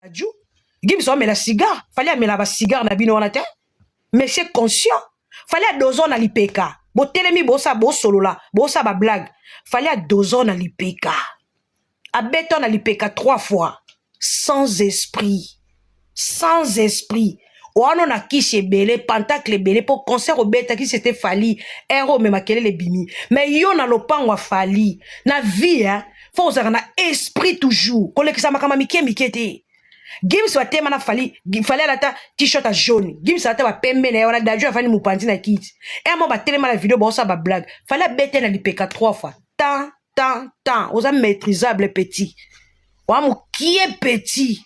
Ju Gims amela cigare, fallait amela ba cigare na bino wana te. Monsieur conscient, fallait adozo na lipeka. Botelemi bosa bosolola, bosa ba blague. Fallait adozo na lipeka. Abeta na lipeka trois fois. Sans esprit. Sans esprit. Wana na kisi ebele, pentacle ebele po concert obetaki c'était Fally, ero me makelele ebimi. Mais yo na lopango ya Fally, na vie hein, faut ozalaka na esprit toujours kolekisa makambo mike mike te. Gims batema na Fally, Fally alata t-shirt ya jaune, Gims alata bapembe na ye wana, Dadju afandi mopanzi na kiti. Ere moko batelema na video baosala ba blague, Fally abete na lipeka trois fois. Tan tan tan, oza maîtrisable petit. Oa mokie petit.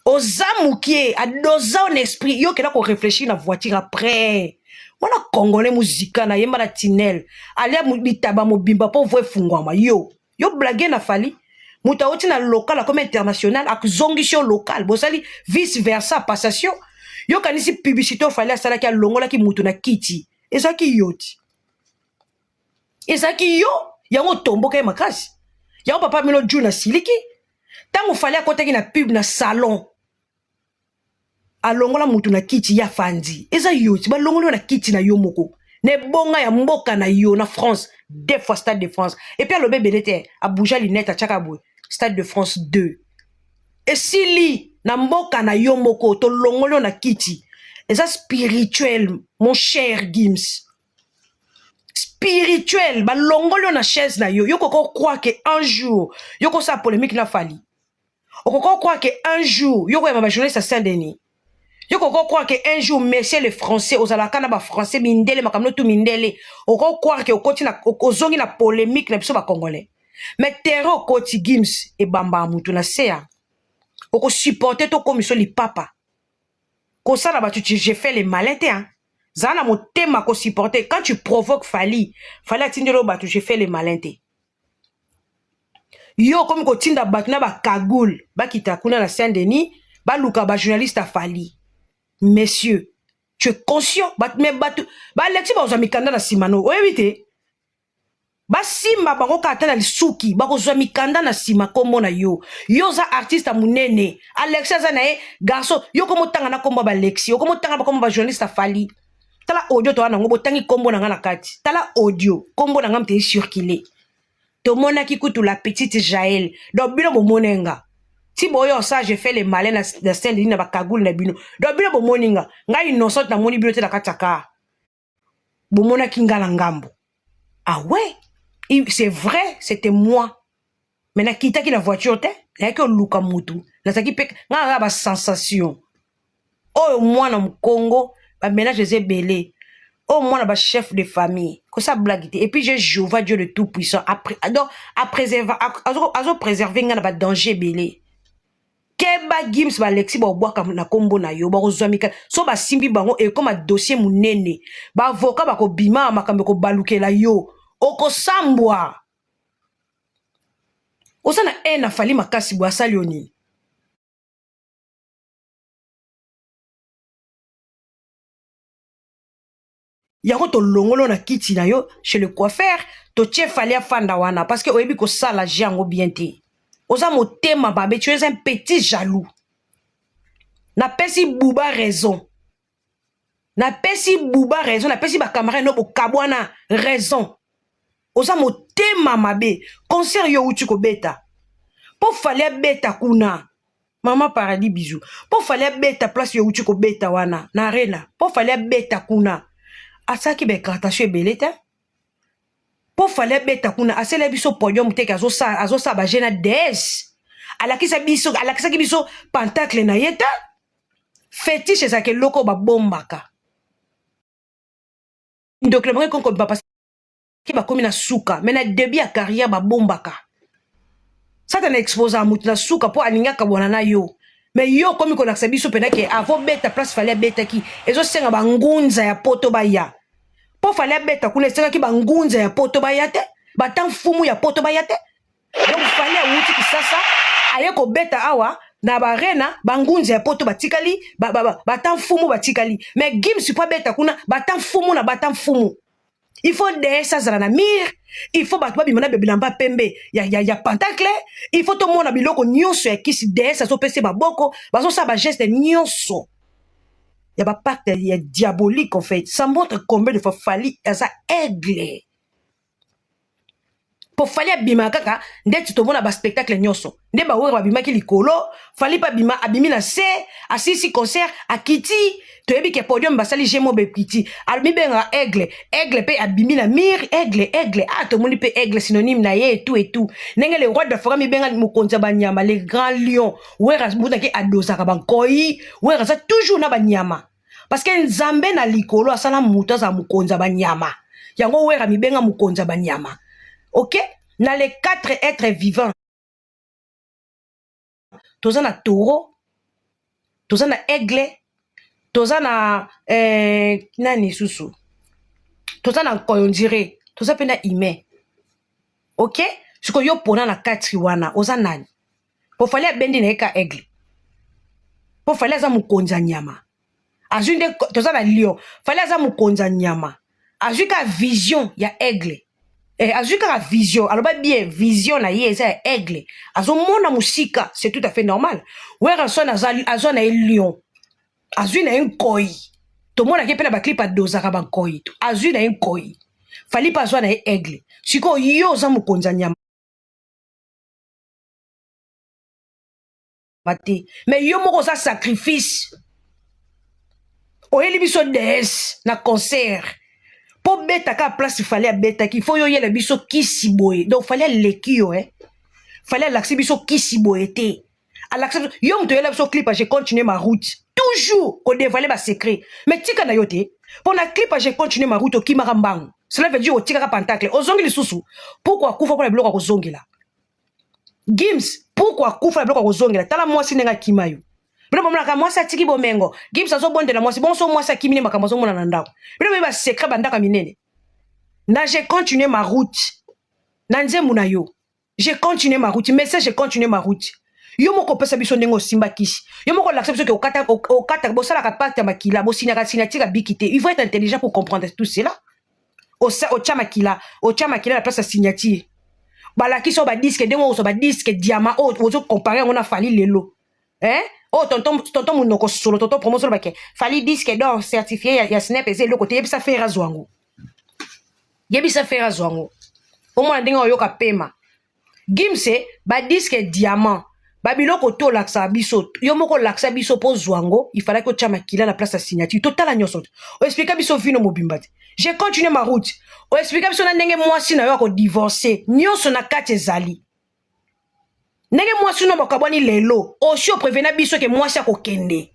Oza mukie adoza en esprit yo kenda ko réfléchir na voiture après wana congolais muzika na yemba na tinel alia bitaba mobimba po vo efungwama yo yo blague na Fally moto awuti na local akomi international azongisi yo local bosali vice versa passation yo kanisi publicité oyo Fally asalaki alongolaki moto na kiti ezalaki yo ti ezalaki yo yango otomboka ye makasi yango papa mino june asiliki ntango Fally akɔtaki na pub na salon alongola mutu na kiti ya fandi eza yo ti balongoli yo na kiti na yo moko na ebonga ya mboka na yo na France deux fois Stade de France et puis alobi ebele te abouja lunette atiaka boye Stade de France 2 esili na mboka na yo moko tolongoli yo na kiti eza spirituel mon cher Gims spirituel balongoli yo na chaise na yo. Yo koko croire que un jour yo kosala polémique na Fally, okoko croire que un jour yo koyamba bajournaliste ya Saint-Denis, yo koko croire que un jour monsieur le français ozalaka na bafrançais mindele makambo no tu mindele, okoko croire que okoti na ozongi na polémique na biso bacongolais. Mais terrain okoti Gims ebambaka mutu na se ya okosupporte to komiso lipapa kosala bato je fais le malin te hein. Zala na motema kosupporte quand tu provoques Fally, Fally atindeli oyo bato je fais le malin te. Yo okomi kotinda bato na bakagoule bakita kuna na Saint-Denis baluka bajournaliste ya Fally. Monsieur, tu es conscient? Mais bato balexi bakozwa mikanda na nsima no oyebi te basimba bango kaka ata na lisuki bakozwa mikanda na nsima nkombo na yo. Yo oza artiste ya monene, Alexi aza na ye garçon. Yo komotanga na nkombo ya balexi, okomotanga bakombo bajournaliste ya Fally. Tala audio toza nango, botangi nkombo na nga na kati. Tala audio, nkombo na nga moto ecircule. Tomonaki kutu la petite Jael. Donc bino bomoni nga ti boyo ça je fais le malin na Saint-Denis na bakagoule na bino. Donc bino bomoni nga, ngai innocente namoni bino te na kati ya car. Bomonaki nga na ngambo. Ah ouais, c'est vrai, c'était moi, mais nakitaki na voiture te, nayaki oluka mutu nazalaki mpe nga naza basensation oyo mwana mokongo baménage eza ebele oyo mwana bachef de famille kosa blague te. Et puis j'ai Jéhovah Dieu le tout puissant après donc azopréserve nga na badanger ebele. Keba Gims, balexi baobwaka na nkombo na yo, bakozwa mikanda so basimbi bango ekoma dossier monene, baavocat bakobima makambo ekobalukela yo, okosambwa. Oza na haine afali makasi boye, asali yo nini? Yango tolongolo na kiti na yo chez le coiffeur, totie Fally afanda wana parce que oyebi kosala je yango bien te. Oza motema mabe, tu es un petit jaloux. Napesi Buba raison, napesi Buba raison, napesi bacamarade no bokabwana raison. Oza motema mabe. Concert yo outi kobeta mpo Fally abeta kuna, mama Paradis bisou, mpo Fally abeta place yo outi kobeta wana na Arena, mpo Fally abeta kuna asalaki baincantation ebele te. Mpo Fally abeta kuna asala biso podium teke azosala baje na ds alakisa biso, alakisaki biso pentacle na ye te. Fétiche ezalaka eloko oyo babombaka ndoki na bango ekonko parce que bakomi na suka. Mais na début ya carrière babombaka. Satana exposa motu na suka mpo alingi akabwana na yo. Mais yo okomi kolakisa biso mpena ke avo beta place Fally abetaki ezosenga bangunza ya poto baya. Mpo Fally abeta kuna esengaki bangunza ya poto baya te, bata mfumu ya poto baya te. Donc Fally awuti Kisasa aye kobeta awa na barena, bangunza ya poto batikali, bata mfumu batikali. Mais Gims mpo abeta kuna bata mfumu na bata mfumu. Il faut déesse azala na mire, il faut bato babima na bilamba pembe ya pentacle, il faut tomona biloko nyonso ya kisi, déesse azopesa maboko, bazosala bageste nyonso ya bapacte ya diabolique. En fait, ça montre combien de fois Fally aza aigle, po Fally abimaka kaka ndeti tomona baspectacle nyonso nde bawere babimaki likolo. Fally mpe abima, abimi na se, asilisi concert, akiti. Toyebi ke podium basali gemo bekiti, amibengaka aigle. Aigle mpe abimi na mire, aigle, aigle. Ah, tomoni mpe aigle synonyme na ye etu etu, ndenge le roi d'Afrique amibenga mokonzi ya banyama, le grand lion. Were amonaki adosaka bankoi. Were aza toujours na banyama parce que Nzambe na likolo asala moto azala mokonzi ya banyama. Yango Were amibenga mokonzi ya banyama. Ok, na les quatre êtres vivants, toza na taureau, toza na aigle, toza na nani susu, toza na nkoyo, on dirait toza mpe na humain. Ok, sikoyo yo mpona na kati wana oza nani? Po Fally abendi na ye ka aigle, po Fally aza mokonzi ya nyama. Azwi nde toza na lion. Fally aza mokonzi ya nyama, azwi ka vision ya aigle. Azwi kaka vision, aloba bien, vision na ye eza ya aigle, azomona mosika, c'est tout à fait normal. Werrason azwa na ye lion, azwi na ye nkoi. Tomonaki mpe na baclip adozaka bankoi, azwi na ye nkoi. Fally mpe azwa na ye aigle. Sikoyo yo oza mokonzi ya nyama te, mais yo moko oza sacrifice. Oyeli biso ds na concert mpo betaka place Fally abetaki, fo yo oyela biso kisi boye. Donc Fally aleki yo, eh? Fally alakisi biso kisi boye te, alakisi biso yo moto oyela biso clip. Je continue ma route, toujours kodévoiler basecret, mais tika na yo te. Mpo na clip Je continue ma route, okimaka mbangu. Cela veut dire otikaka pentacle, ozongi lisusu. Pourquoi akufa mpona biloko ya kozongela? Gims, pourquoi akufa na biloko ya kozongela? Tala mwasi ndenge akima yo. Bino bomonaka mwasi atiki bomengo, Gims azobondela mwasi bonso, mwasi akimi ne makambo azomona na ndako. Bino boyebi basecret bandako ya minene. Na Je continue ma route, na nzembo na yo Je continue ma route, message Je continue ma route, yo moko opesa biso ndenge osimba kisi, yo moko olakisa biso ke okata, okata, bosalaka pacte ya makila, bosinyaka signature biki te. Il faut être intelligent pour comprendre tout cela. Otya makila, otya makila na place ya signature. Balakisi oyo badisque, ndenge ozwa badisque diamant oyo ozocomparer yango na Fally lelo, eh? Oyo tonton monoko solo, tonton promo solo, bake Fally disque d'or certifié ya SNEP eza eloko te. Yebisa Ferre azwa yango, yebisa Ferre azwa yango, omona ndenge oyoka pema. Gims, badisque diamant, babiloko to olakisaka biso, yo moko olakisa biso. Mpo ozwa yango, ifalaki otya makila na place ya signature. Totala nyonso te, oexpliquer biso vino mobimba te. Je continue ma route, oexpliquer biso na ndenge mwasi na yo akodivorce, nyonso na kati ezali ndenge mwasi no bakabwani lelo. Osi oprévenir biso ke mwasi akokende,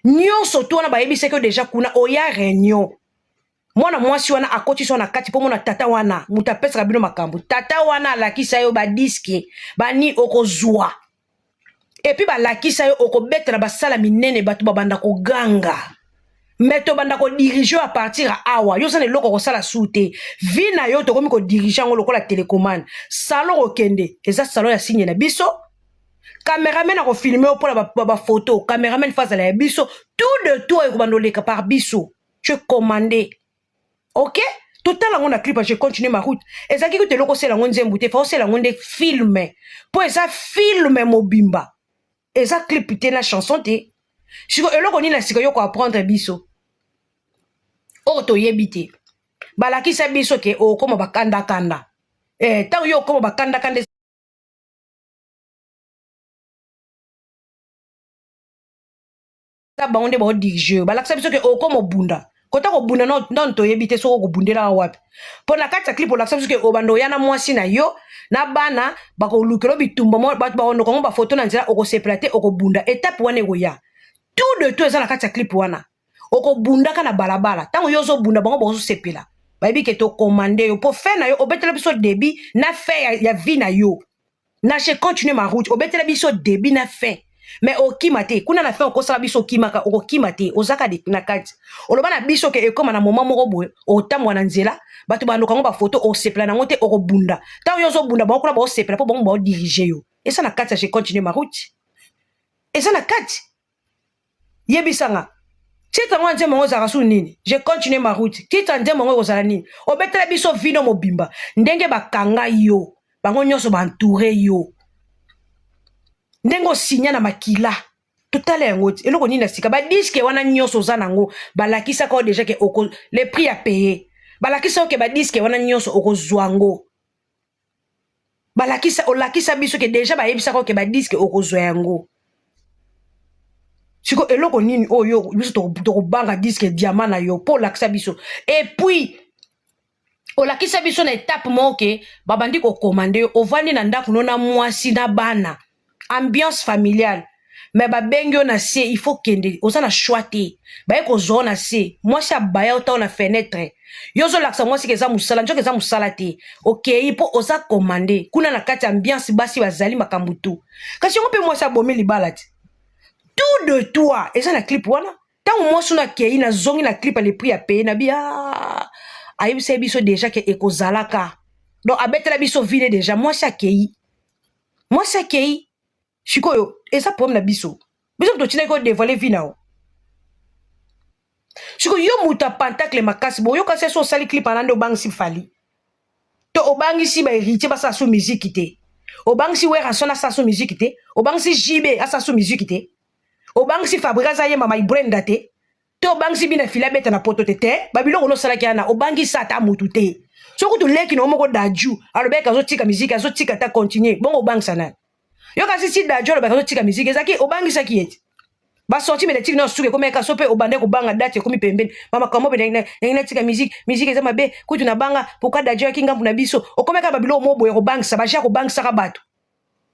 nyonso to wana bayebisaki yo déjà kuna. Oya réunion, mwana mwasi wana akotisi wana kati mpo mona tata wana moto apesaka bino makambo. Tata wana alakisa yo badisque bani okozwa, et puis balakisa yo okobetela basala minene, bato babanda koganga. Me tobanda kodiriger yo à partir ya awa. Yo oza na eloko kosala su te, vie na yo tokomi kodiriger yango lokola télécommande. Salon kokende eza salon ya signe na biso, cameraman akofilmer yo mpona bafoto, cameraman fa azala ya biso, tout de tout ekobanda oleka par biso, tu es commandé. Ok, totala yango na clip Je continue ma route. Ezalaki kutu eloko osala yango nzembo te, fa osala yango nde film, mpo eza film mobimba, eza clip te na chanson te. Siko eloko nini na sika yo koapprendre biso oyo toyebi te? Balakisa biso ke okóma bakandakanda. Ntango yo okóma bakandakanda, eza bango nde baodiriger yo. Balakisa biso ke okóma obunda, kota kobunda nano toyebi te soki okobundelaka wapi. Mpo na kati ya clip olakisa biso ke obanda oya na mwasi na yo na bana, bakolukela bitumba, bato bakondoka ngo bafoto na nzela, okosepela te, okobunda. Etape wana ekoya, tout de tout eza na kati ya clip wana. Okobundaka na balabala, ntango yo ozobunda, bango bazosepela, bayebi ke tocommander yo. Mpo fin na yo, obetela biso début na fin ya vie na yo. Na Je continue ma route, obetela biso début na fin, mais okima te kuna na fin. Okosala biso okimaka, okokima te, ozaka na kati. Oloba na biso ke ekóma na moment moko boye, otambola na nzela, bato bandoka yango bafoto, osepela nango te, okobunda. Ntango yo ozobunda, bango kuna baosepela, mpo bango baodiriger yo. Eza na kati ya Je continue ma route, eza na kati. Yebisanga. Titre yango ya nzembo yango ezalaka su nini? Je continue ma route. Titre ya nzembo yango ekozala nini? Obetela biso vino mobimba ndenge bakanga yo, bango nyonso baentoure yo, ndenge osinya na makila. Totala yango ti eloko nini ya sika. Badiske wana nyonso oza nango, balakisaka yo deja ke oko le prix ya paye, balakisa yo ke badiske wana nyonso okozwa yango. Balakisa, olakisa biso ke deja bayebisaka yo ke badiske okozwa yango. Siko eloko nini oyo biso tokobanga diske diamant na yo mpo olakisa biso? Et puis olakisa biso na etape moko ke babandi kokomande yo, ovandi na ndako no na mwasi na bana, ambiance familiale, me babengi yo na se, il faut kende, oza na choix te, baye kozwa yo na se, mwasi abaya yo tao na fenetre, yo ozolakisa mwasi ke eza mosala, nzoka eza mosala te, okei mpo oza komande kuna na kati ya ambiance, basi bazali makambo tu, kasi yango mpe mwasi abomi libala te. Tout de toi eza na clip wana. Ntango mwasi wana akei, nazongi na clip ya le prix ya paye na bi, ah, ayebisa biso deja ke ekozalaka, donc abetela biso vile deja. Mwasi akei, mwasi akei. Sikoyo eza problème na biso, biso totindaki kodevoile vie na yo. Sikoyo yo moto ya pentacle makasi, boyoka se so osali clip ana nde obangisi Fally to obangisi bahéritier basala so miziki te, obangisi Werrason asala so miziki te, obangisi JB asala so miziki te, obangisi Fabrigas ayemba my brenda te, to obangisi bina fili abeta na poto te. Te, babiloko no osalaki wana, obangisa ata mutu te. Soki kutu leki na yo moko Daju alobaki azotika miziki, azotika ta continue bongo, obangisa nani? Yo kasi si Daju alobaki azotika miziki, ezalaki obangisaki ye te. Basorti médiatique na suki ekomi eka so mpe obande kobanga date ekomi pembeni, bamakambo mpe ndenge natika musique, musique eza mabe kutu na banga. Pourquoi Daju ayaki ngambu na biso? Okomi kaka babiloko mo boye kobangisa baja, kobangisaka bato,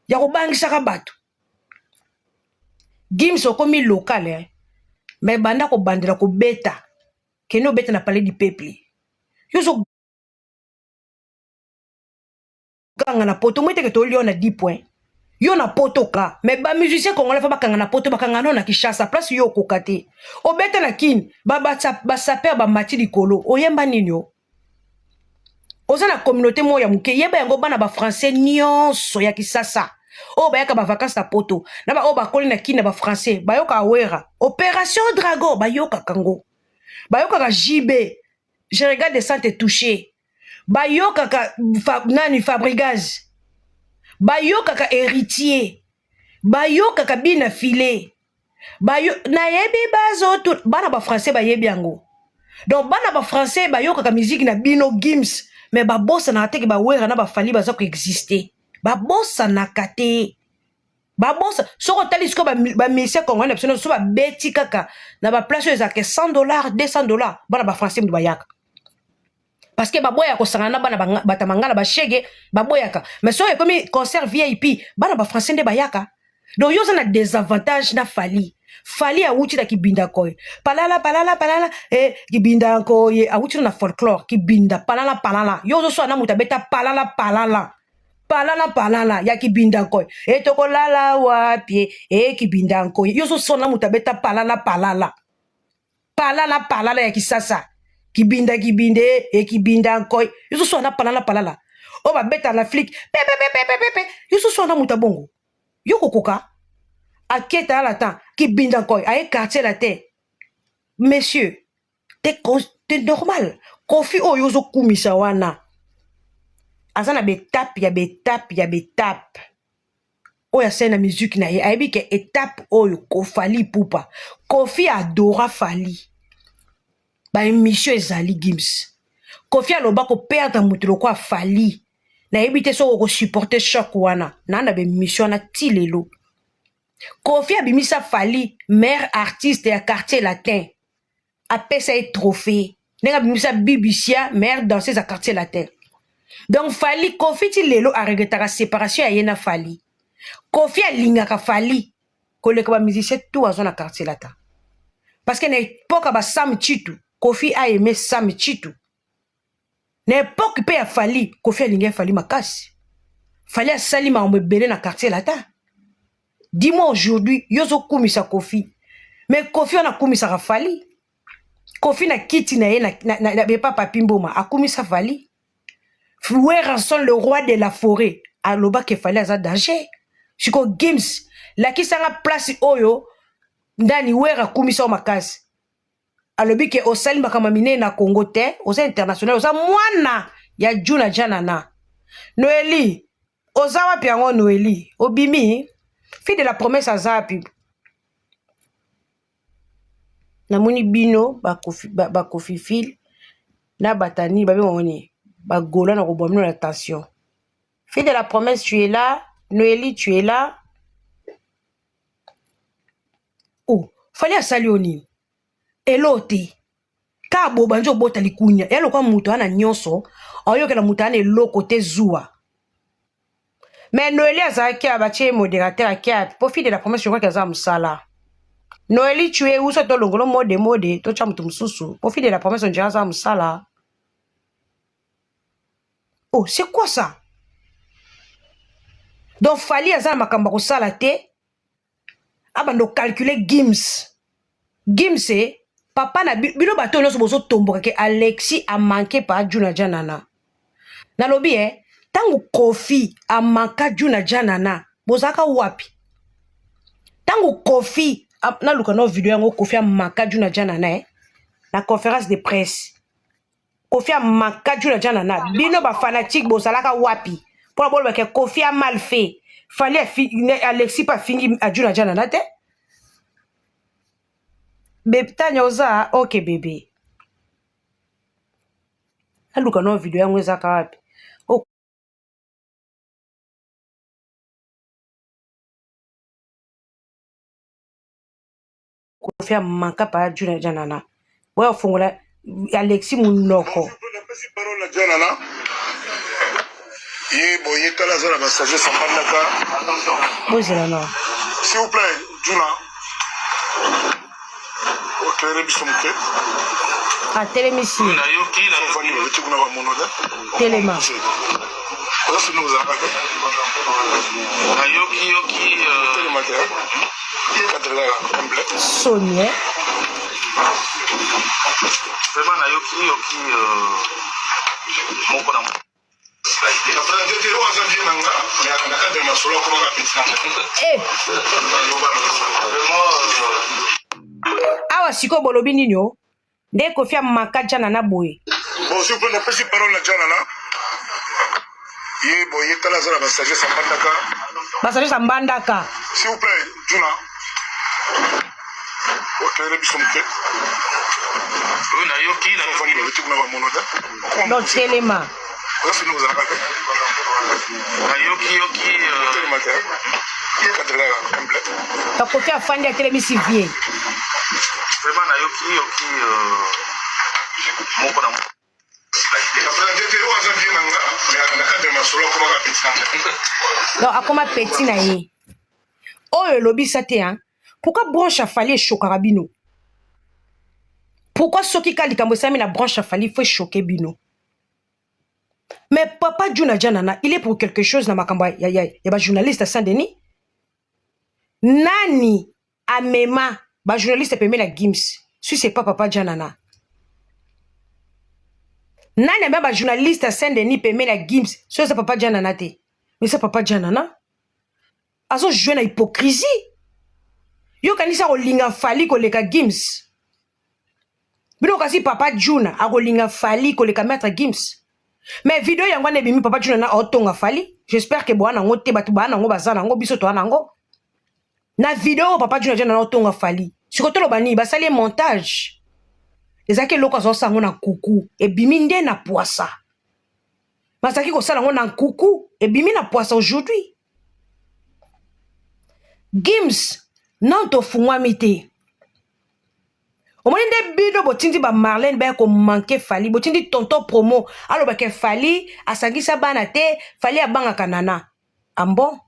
ya kobangisaka bato. Gims, okomi local, eh? Mais banda kobandela kobeta, kende obeta na Palais du Peuple. Yo ozoganga na poto moi teke tolio na 10 point yo na poto ka, mais bamusicien congolais fa bakanga na poto, bakanga no na Kinshasa, place yo okoka te obeta na Kini, basaper bamati likolo, oyemba nini? O oza na communauté moko ya moke, yeba yango. Bana bafrançais nyonso ya Kisasa oyo bayaka bavacance na poto, na baoyo bakoli na Kini na bafrançais, bayokaka Wera, Opération Dragon, bayokaka ngo, bayokaka JB, Je regarde sans te toucher, bayokaka nani, Fabrigaz, bayokaka Héritier, bayokaka Bina File, bayo nayebi bazotu. Bana bafrançais bayebi yango. Donc bana bafrançais bayokaka miziki na bino Gims, mais babosanaka teke bawera na bafali baza koexiste, babosanaka te, babosa. Soki otali sikoyo bamusicien congolais na biso nyonso, so babeti kaka na baplace oyo ezalaka 100 $, 200 $, bana bafrançais mutu bayaka, parce que baboyaka kosangana na bana bato mangala, bashege baboyaka. Mais soki ekomi concert VIP, bana bafrançais nde bayaka. Donc yo oza na désavantage na Fally. Fally awuti na kibinda koye, palala palala palala, eh, kibinda koye, awuti na folklore, kibinda palala palala. Yo ozoswala na moto abeta palala palala palala palala ya kibinda nkoye, e tokolala wapi e kibinda nkoye? Yo ozoswala na moto abeta palala palala palala palala ya Kisasa, kibinda kibinde e kibinda nkoye. Yo ozoswala na palala palala oyo babeta na flik pepepepepepe. Yo ozoswala na moto abongo, yo kokoka aketa ala ta kibinda nkoye aye quartier la te. Monsieur, te normal. Kofi oyo ozokumisa wana aza na baetape ya baetape ya baetape oyo asali na musique na ye. Ayebi ke etape oyo kofali pupa, Kofi adora Fally. Baémission ezali Gims, Kofi aloba koperdre moto lokola Fally, nayebi te soki okosupporte choc wana. Naa na baémission wana ti lelo. Kofi abimisa Fally meilleur artiste ya Quartier Latin, apesa ye trophée ndenge abimisa Bibisia meilleur danseuse ya Quartier Latin. Donc Fally, Kofi ti lelo aregretaka séparation ya ye na Fally. Kofi alingaka Fally koleka bamusicien tout aza na Quartier Latin, parce que na époque basam Chitu, Kofi aime Sam Chitu. Na époque mpe ya Fally, Kofi alingi Fally makasi. Fally asali makambo ebele na Quartier Latin. Dis-moi, aujourd'hui yo ozokumisa Kofi, mais Kofi wana akumisaka Fally. Kofi na kiti na ye na epa Papi Mboma akumisa Fally. Werrason, le roi de la forêt, alobaki Fally aza danger. Siko Gims, lakisanga place oyo ndani Wera akumisa yo makasi. Alobi ke osali makambo ya minene na Congo te, oza international, oza mwana ya Djuna Djanana. Noeli, oza wapi yango Noeli? Obimi? Fille de la promesse aza wapi? Namoni bino bakofifile na batani babenga nini? Bagola na kobwa bino na tension. Fille de la promesse, tu es là. Noélie, tu es là. Oh, fallait asali yo nini? Elo te. Ka bobanzi obota likunya. Ya lokwa moto ana nyonso, oyokela moto ana eloko te zuwa. Mais Noélie azalaki abatie modérateur akia po fille de la promesse, je crois qu'aza mosala. Noélie, tu es où? So tolongolo mode mode, totya moto mosusu. Po fille de la promesse, on dirait aza mosala. Oh, c'est quoi ça? Donc Fally aza na makambo ya kosala te, abanda ocalcule Gims. Gims e papa na bino bato nyonso bozotomboka ke Alexis amanke pa Djuna Djanana. Nalobi e ntango Kofi amanka Djuna Djanana, bozalaka wapi? Ntango Kofi naluka no video yango, Kofi amanka Djuna Djanana e na conférence de presse, Kofi amanka Djuna Djanana, bino bafanatique bozalaka wapi mpona bolobaka Kofi a mal fait? Fally Alexis mpe afingi Djuna Djanana te. Bebe Tanya oza ok bebe, aluka no video yango ezaka wapi? Oh, Kofi amanka pa Djuna Djanana, boya ofongola Alexis monoko. Napesi parole na Djanana. Ye boye tala aza na basagesse ambandaka. Bozela na S'il vous plaît, Djuna, oclaire biso moke. Atelemisi. Nayoki. Ofandi babeti kuna bamono te. Telema. Oza soni kozalaka te. Nayoki yoki. Telema te, cadre kaka humble. Soni eh? Vraiment nayoki yoki moko na te oyo aza vie na nga, mais na cadre masolo akomaka petit na nga. Eh. Vraiment. Awa sikoyo bolobi nini? O nde Kofi amaka Djanana boye. Bon, s'il vous plaît, napesi parole na Djanana. Ye boye tala aza na basagesse ambandaka. Basagesse ambandaka. S'il vous plaît, Djuna, oclaire biso moke. Oyo nayoki. Ofandi babeti kuna bamono te. Donc telema. Oza soni kozalaka te. Nayoki yoki. Telema te, cadre kaka humble. Donc Kofi afandi atelemisi vie. Vraiment nayoki yoki moko na te oyo aza vie na nga, mais na cadre masolo akomaka petit na nga. Donc akoma petit na ye. Oyo elobisa te hein? Pourquoi branche ya Fally eshokaka bino? Pourquoi soki ka likambo esalami na branche ya Fally, faut echoke bino? Mais papa Djuna Djanana, il est pour quelque chose na makambo ya bajournaliste ya Saint Denis. Nani amema bajournaliste pembeni ya Gims si c'est pas papa Djanana? Nani amema bajournaliste ya Saint Denis pembeni ya Gims so eza papa Djanana te? Mais eza papa Djanana azojoue na hypocrisie. Yo kanisa kolinga Fally koleka Gims. Bino kasi papa Djuna akolinga Fally koleka maître Gims. Mais video yango wana ebimi, papa Djuna na otonga Fally. J'espère que boa nango te, bato baa nango, baza nango, biso toa nango na video oyo papa Djuna Djana na otonga Fally. Sikoyo toloba nini? Basali ye montage. Ezalaki eloko azosala yango na kuku, ebimi nde na pwasa. Bazalaki kosala yango na nkuku, ebimi na pwasa. Aujourd'hui Gims non tofungwami te. Omoni nde bino botindi bamarlene baya komanke Fally, botindi tonton promo alobaka Fally asangisa bana te, Fally abangaka nana ambon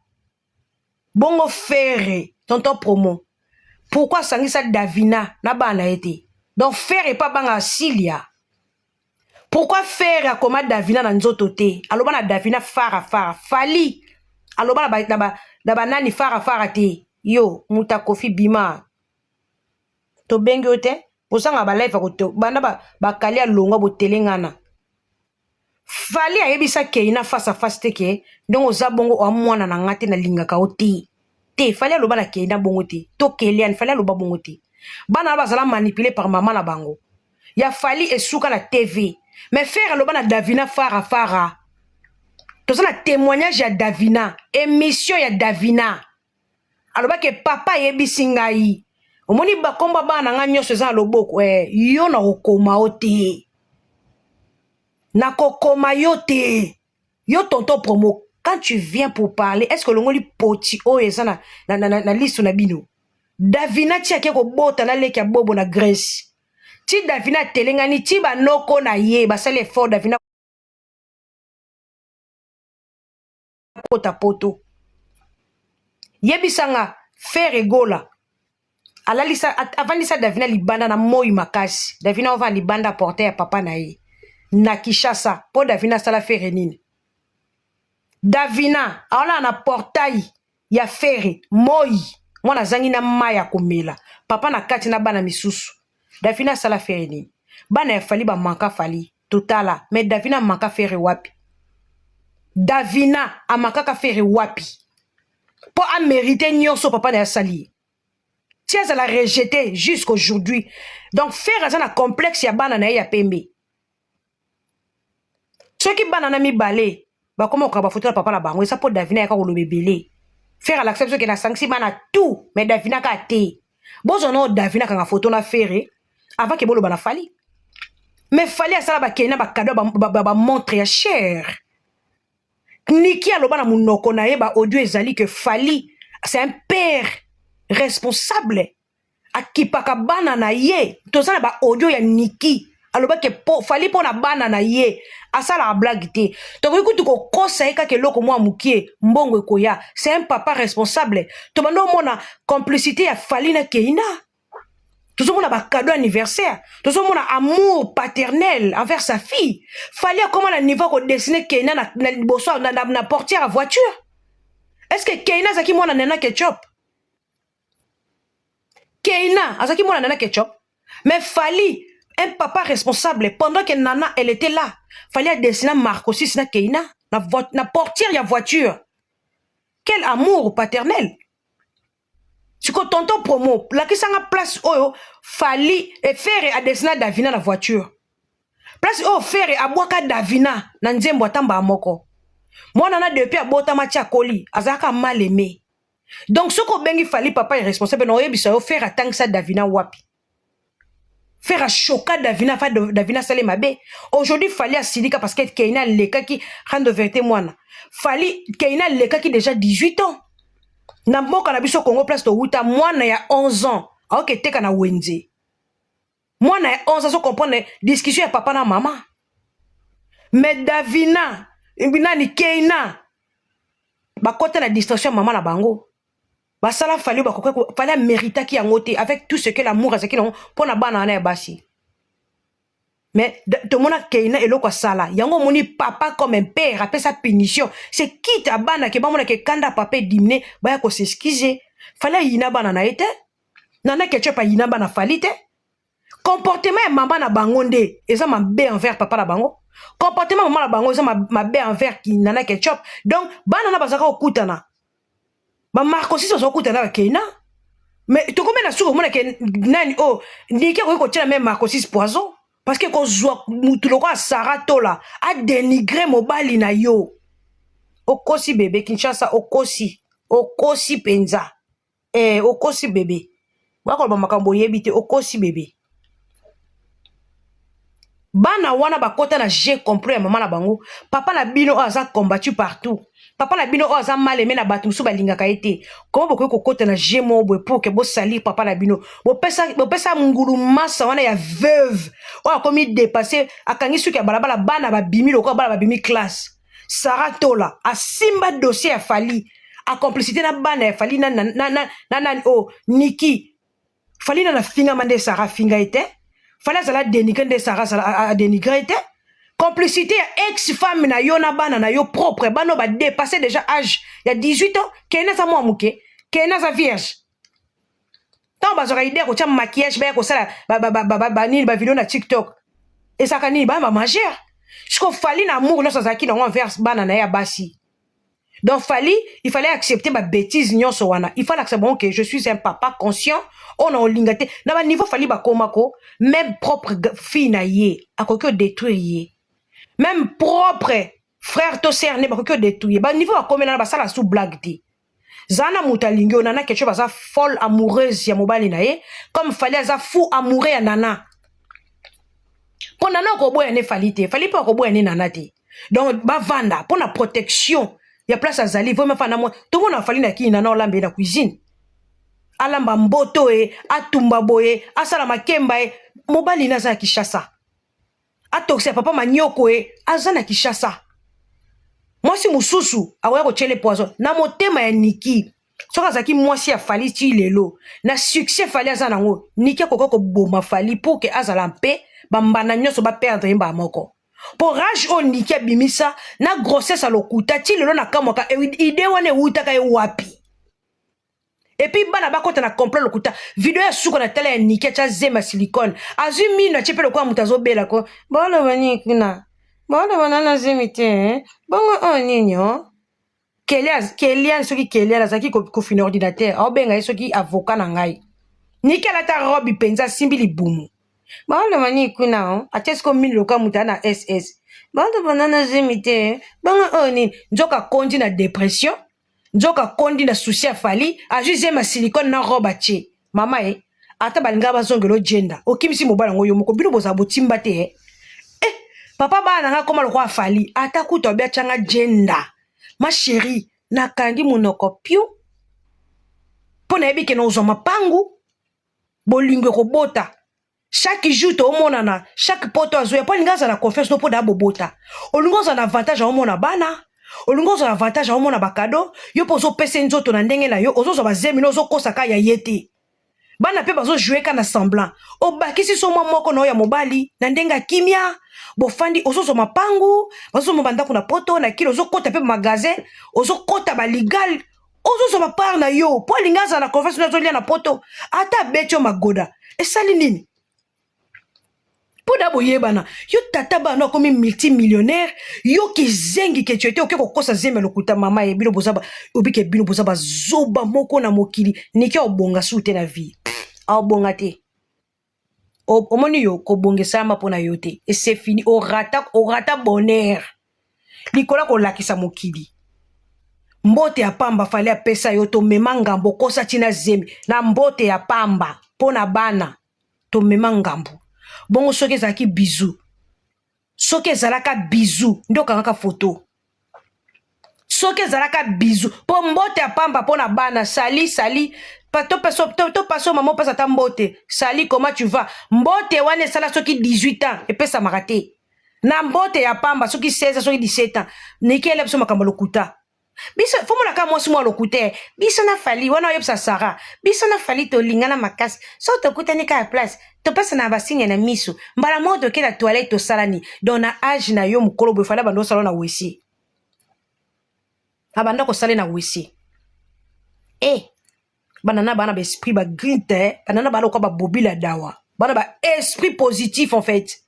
bongo. Ferre, tonton promo pourquoi asangisa Davina na bana ye te? Donc Ferre epa abangaka Silia. Pourquoi Ferre akoma Davina na nzoto te, aloba na Davina fara fara? Fally aloba na banani fara fara te. Yo moto akofi bima, tobengi yo te. Bozanga balive banda bakali alongwa botelengana. Fally ayebisa Keina face à face te ke ndenge oza bongo oa mwana na nga te, nalingaka yo te te. Fally aloba na Keina bongo te to Keliane. Fally aloba bongo te. Bana wana bazala manipule par mama na bango. Ya Fally esuka na TV. Mais Ferre aloba na Davina fara fara. Toza na témoignage ya Davina, émission ya Davina. Aloba ke papa ayebisi ngai. Omoni bakomba bana na ngai nyonso eza na loboko eh, yo nakokoma yo te. Nakokoma yo te. Yo tonton promo, quand tu viens pour parler, est-ce que olongoli poti oyo eza na, na, na, na, na liso na bino? Davina ti ake kobota na leki ya Bobo na Grèce. Ti Davina atelengani, ti banoko na ye basali effort Davina kota poto. Yebisa nga Ferre Gola alalisa avandisa Davina libanda na moi makasi. Davina ovanda libanda porte ya papa na ye na Kinshasa po Davina asala Ferre nini? Davina aolala na portail ya Ferre moi mwana azangi na mai ya komela papa na kati na bana misusu. Davina asala Ferre nini? Bana ya Fally ba manka Fally totala mais Davina amanka Ferre wapi? Davina amakaka Ferre wapi? Po a merite nyonso papa na ye asali ye. Ti azala rejete jusqu'aujourd'hui. Donc Ferre aza na complexe ya bana na ye ya pembe. Soki bana na mibale bakoma kokanga bafoto na papa na bango eza po Davina ayaka koloba ebele. Ferre alakisa biso ke nasangisi bana tout mais Davina kaka te. Bozwa nao Davina akanga foto na Ferre avant ke boloba na Fally. Mais Fally asala ba Kenya ba cadeau ba, ba, ba, ba montre ya cher. Niki aloba na munoko na ye ba audio ezali que Fally c'est un père responsable akipaka bana na ye. Toza na ba audio ya Niki aloba ke po, Fally mpo na bana na ye asalaka blague te. Tokoki kutu kokosa ye kaka eloko mwa mokie mbongo ekoya. C'est un papa responsable. Tobanda omona complicité ya Fally na Keina. Tozomona ba cadeau anniversaire, tozomona amour paternel envers sa fille. Fally akoma na niveau ko dessiner Keina na, na liboso na, na, na portière ya voiture. Est-ce que Keina azalaki mwana Nana Ketchup? Keina azalaki mwana Nana Ketchup? Mais Fally, un papa responsable, pendant que Nana elle était là, Fally a dessiné Marcosis na Keina na, na portière ya voiture. Quel amour paternel! Siko tonton promo, lakisanga place oyo Fally et Ferre a dessiné Davina na voiture. Place oyo Ferre abwaka Davina na nzembo atamba moko. Mwana na depuis abotama ti akoli, azalaka mal aimé. Donc soki obengi Fally papa irresponsable na oyebisa yo Ferre atangisa Davina wapi? Ferre achoka Davina, fa Davina asali mabe. Aujourd'hui Fally asilika parce que Keina alekaki rendre vérité mwana. Fally Keina alekaki déjà 18 ans. Na mboka na biso Congo place towuta mwana ya 11 ans aoke teka na wenze. Mwana ya 11 ans comprendre discussion ya papa na mama. Mais Davina, nani Keina bakota na distraction ya mama na bango. Basala Fally bakoki Fally améritaki yango te avec tout ce que l'amour azalaki nango mpo na bana wana ya basi. Mais tomona Keina eloko asala yango omoni papa comme un père apesa punition. C'est quitte à bana ke bamona ke kanda papa edimine baya kos'excuser. Fally ayina bana na ye te. Nana Ketchup ayina bana Fally te. Comportement ya mama na bango nde eza mabe envers papa na bango. Comportement mama na bango eza mabe envers Nana Ketchup. Donc bana na bazalaka kokutana. Ba Marco sisi bazalaka kokutana na Keina. Mais tokomi na suka komona ke nani oyo Niki akoki kotia na même Marco sisi poison. Parce que kozwa mutu lokola Sarah Tola a dénigré mobali na yo. Okosi bébé Kinshasa okosi. Okosi penza. Eh okosi bébé. Bakoloba makambo oyebi te okosi bébé. Bana wana bakota na jeu complot ya mama na bango. Papa na bino oyo aza combattu partout. Papa na bino oyo aza mal aimé na bato mosusu balingaka ye te. Comment bokoki kokota na jeu moko boye pour que bosalir papa na bino? Bopesa bopesa ngulu masa wana ya veuve oyo akomi dépassé, akangi suki ya balabala, bana babimi lokola bana babimi classe. Sarah Tola asimba dossier ya Fally, a complicité na bana ya Fally na na na na na nani oh Niki. Fally na na fingama nde Sarah finga ye te. Fally azala dénigré nde Sarah azala a dénigré te. Complicité ya ex-femme na yo na bana na yo propre, bana ba dépassé déjà âge ya 18 ans, Keina aza mwa moke, Keina aza vierge. Ntango bazwaka idée ya kotia maquillage baya kosala banini ba vidéo na TikTok, ezalaka nini? Bana ba majeur. Siko Fally na amour nyonso azalaki nango envers bana na ye ya basi. Donc Fally, il fallait accepter ba bêtise nyonso wana. Il fallait accepter bon que je suis un papa conscient, on a olinga te. Na ba niveau Fally bakoma ko, même propre fille na ye, akoki ko détruire ye. Même propre frère to sœur ne bakoki ko détruire. Ba niveau bakomela na basala sous blague te. Zana moto alingi yo, Nana quelque chose aza folle amoureuse ya mobali na ye, comme Fally aza fou amoureux ya Nana. Mpo Nana akoboya ne Fally te, Fally mpe akoboya ne Nana te. Donc bavanda mpo na protection ya place azali vraiment fana mwa tomona Fally na kini Nana olamba ye na cuisine, alamba mboto ye, atumba boye, asala makemba ye. Mobali ne aza na Kinshasa, atokisa papa manyoko ye, aza na Kinshasa. Mwasi mosusu akoya kotyele poison na motema ya Niki. Soki azalaki mwasi ya Fally ti lelo na succès Fally aza nango, Niki akoka koboma Fally pour ke azala mpe bambanda nyonso baperdre ye mbala moko, mpo rage oyo Niki abimisa na grossesse ya lokuta ti lelo na kamwaka idée wana ewutaka ye wapi. Et puis bana bakɔta na complot lokuta. Video ya suka na tala ya Niki, atya zema ya silicone, azwi mino, atie mpe lokola moto azobela ko boloba nini kuna, boloba nana zemi te, bongo oyo nini o Kelian. Soki Kelian azalaki kofina ordinateur, aobenga ye soki avocat na ngai. Niki alata robe mpenza, asimbi libumu, boloba nini kuna o, atie siko mino lokola moto aza na ss, boloba nana zemi te, bongo oyo nini. Nzoka akondi na dépression, nzoka akondi na souci ya Fally, azwi zema silicone na robe atie. Mama ye ata balingaka bazongela ojenda, okimisi mobali yango yo moko. Bino bozala botimba te eh? Eh, papa bana nanga koma lokola Fally, ata kutu abi atyanga jenda ma chérie, nakangi monoko piu mpo nayebi ke na ozwa mapangu. Bolingo ekobota chaque jour, toomonana chaque poto azoya mpo alingi azala na confiance no mpo na bobota. Olingi ozala na avantage, aomona bana, olingi ozala na avantage, aomona bacadeaux. Yo mpo ozopesa nzoto na ndenge na yo, ozozwa bazemi no, ozokosaka ya ye te. Bana mpe bazojouer ka na semblant. Obakisi so mwa moko na oyo ya mobali na ndenge ya kimia, bofandi, ozozwa mapangu, bazozwa bandako na poto na kilo, ozokɔta mpe bamagasin, ozokɔta baligal, ozozwa bapart na yo mpo alingi azala na confiance no. Azolia na poto, ata abeti yo magoda, esali nini? Mpo na boyebana, yo tata bana akomi multimillionnaire, yo kizengi ke tu ete oke kokosa zembe lokuta. Mama ye bino boza obike, bino boza bazoba moko na mokili. Niki aobonga su te na vie, aobonga te. Omoni yo kobonga esalama mpo na yo te, ese fini. Orata, orata bonheur likolo ya kolakisa mokili mbote ya pamba. Fally apesa yo, tomema ngambo, okosa ntina zemi na mbote ya pamba mpo na bana, tomema ngambo. Bongo soki ezalaki bisou, soki ezalaka bisou nde okangaka foto, soki ezalaka bisou, mpo mbote ya pamba mpo na bana, sali sali topasa mama, opesa ata mbote, sali comment tu vas, mbote wana esala soki 18 ans epesamaka te na mbote ya pamba, soki 16, soki 17 ans. Nikele biso makambo lokuta. Biso fomonaka mwasi mwa lokuta. Biso na Fally wana, oyebisa Sara, biso na Fally tolingana makasi. So tokutani kaka place, topesana basigne na miso, mbala moko toke na toilette, tosalani. Donc na âge na yo mokolo boye, Fally abanda osala na WC, abanda kosala na WC. E bana na bana baesprit bagreen te, bana na bana lokwa babobila dawa, bana ba esprit positif en fait.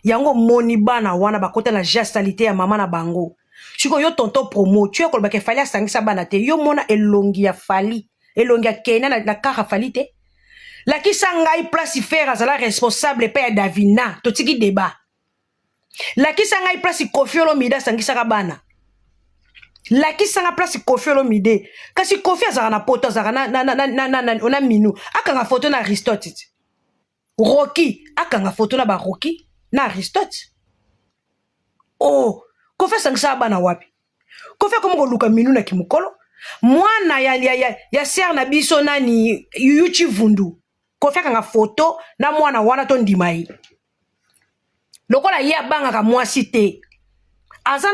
Yango omoni bana wana bakota na saleté ya mama na bango. Sikoyo yo tonton promo, tu kolobaka Fally asangisa bana te. Yo mona elongi ya Fally, elongi ya Kena na kara Fally te. Lakisa ngai place Ferre azala responsable epai ya Davina, totiki débat. Lakisa ngai place Koffi Olomide asangisaka bana. Lakisa nga place Koffi Olomide. Kasi Koffi azalaka na poto, azalaka na minu, akanga foto na Aristote ti Roki, akanga foto na baroki na Aristote. Oh, Koffi asangisaka bana wapi? Koffi akomi koluka minu na kimokolo mwana ya sœur na biso nani, Yuyu Chivundu. Koffi akanga foto na mwana wana, tondima ye. Lokola ye abangaka mwasi te, aza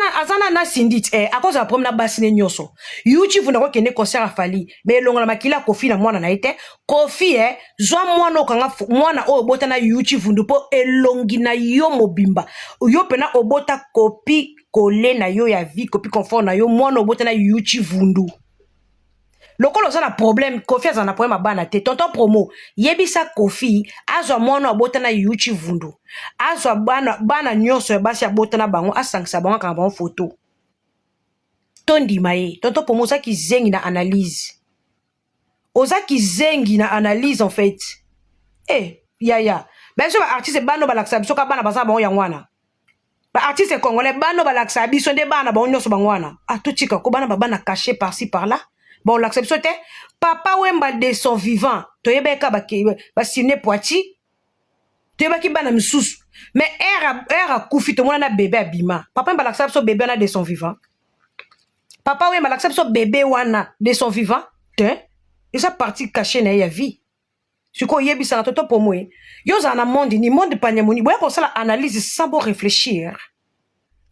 na Sindi ti eh, akozala problème na basi ne nyonso. Yuyu Chivundu akokende concert a Fally, mais elongola makili ya Koffi na mwana na ye te. Koffi eh, zwa mwana, okanga mwana oyo obota na Yuyu Chivundu, mpo elongi na yo mobimba, yo mpena obota copie collé na yo ya vie, copie conforme na yo, mwana obota na Yuyu Chivundu. Lokola oza na problème, Koffi azala na problème ya bana te. Tonton promo, yebisa Koffi azwa mwana abota na Yuyu Chivundu, azwa bana, bana nyonso ya basi abota na bango, asangisa bango, akanga bango foto. Tondima ye. Tonton Pomo, oza kizengi na analyse, oza kizengi na analyse en fait. Eh yaya, biso baartiste, bano balakisa biso ka bana baza bango yango wana. Baartiste congolais, bano balakisa biso nde bana bango nyonso bango wana. Ah, totika ko bana babana caché par-ci par-là, baolakisa biso te. Papa Wemba, de son vivant, toyebaki ka basine poiti, toyebaki bana misusu, mais ere akufi, tomona na bebe abima. Papa Wemba alakisa biso bebe wana de son vivant? Papa Wemba alakisa biso bebe wana de son vivant te. Eza partie caché na ye ya vie. Sikoyo oyebisaka toto Pomo ye, yo ozala na monde ni monde panyamoni, boya kosala analyse sans bo réfléchir,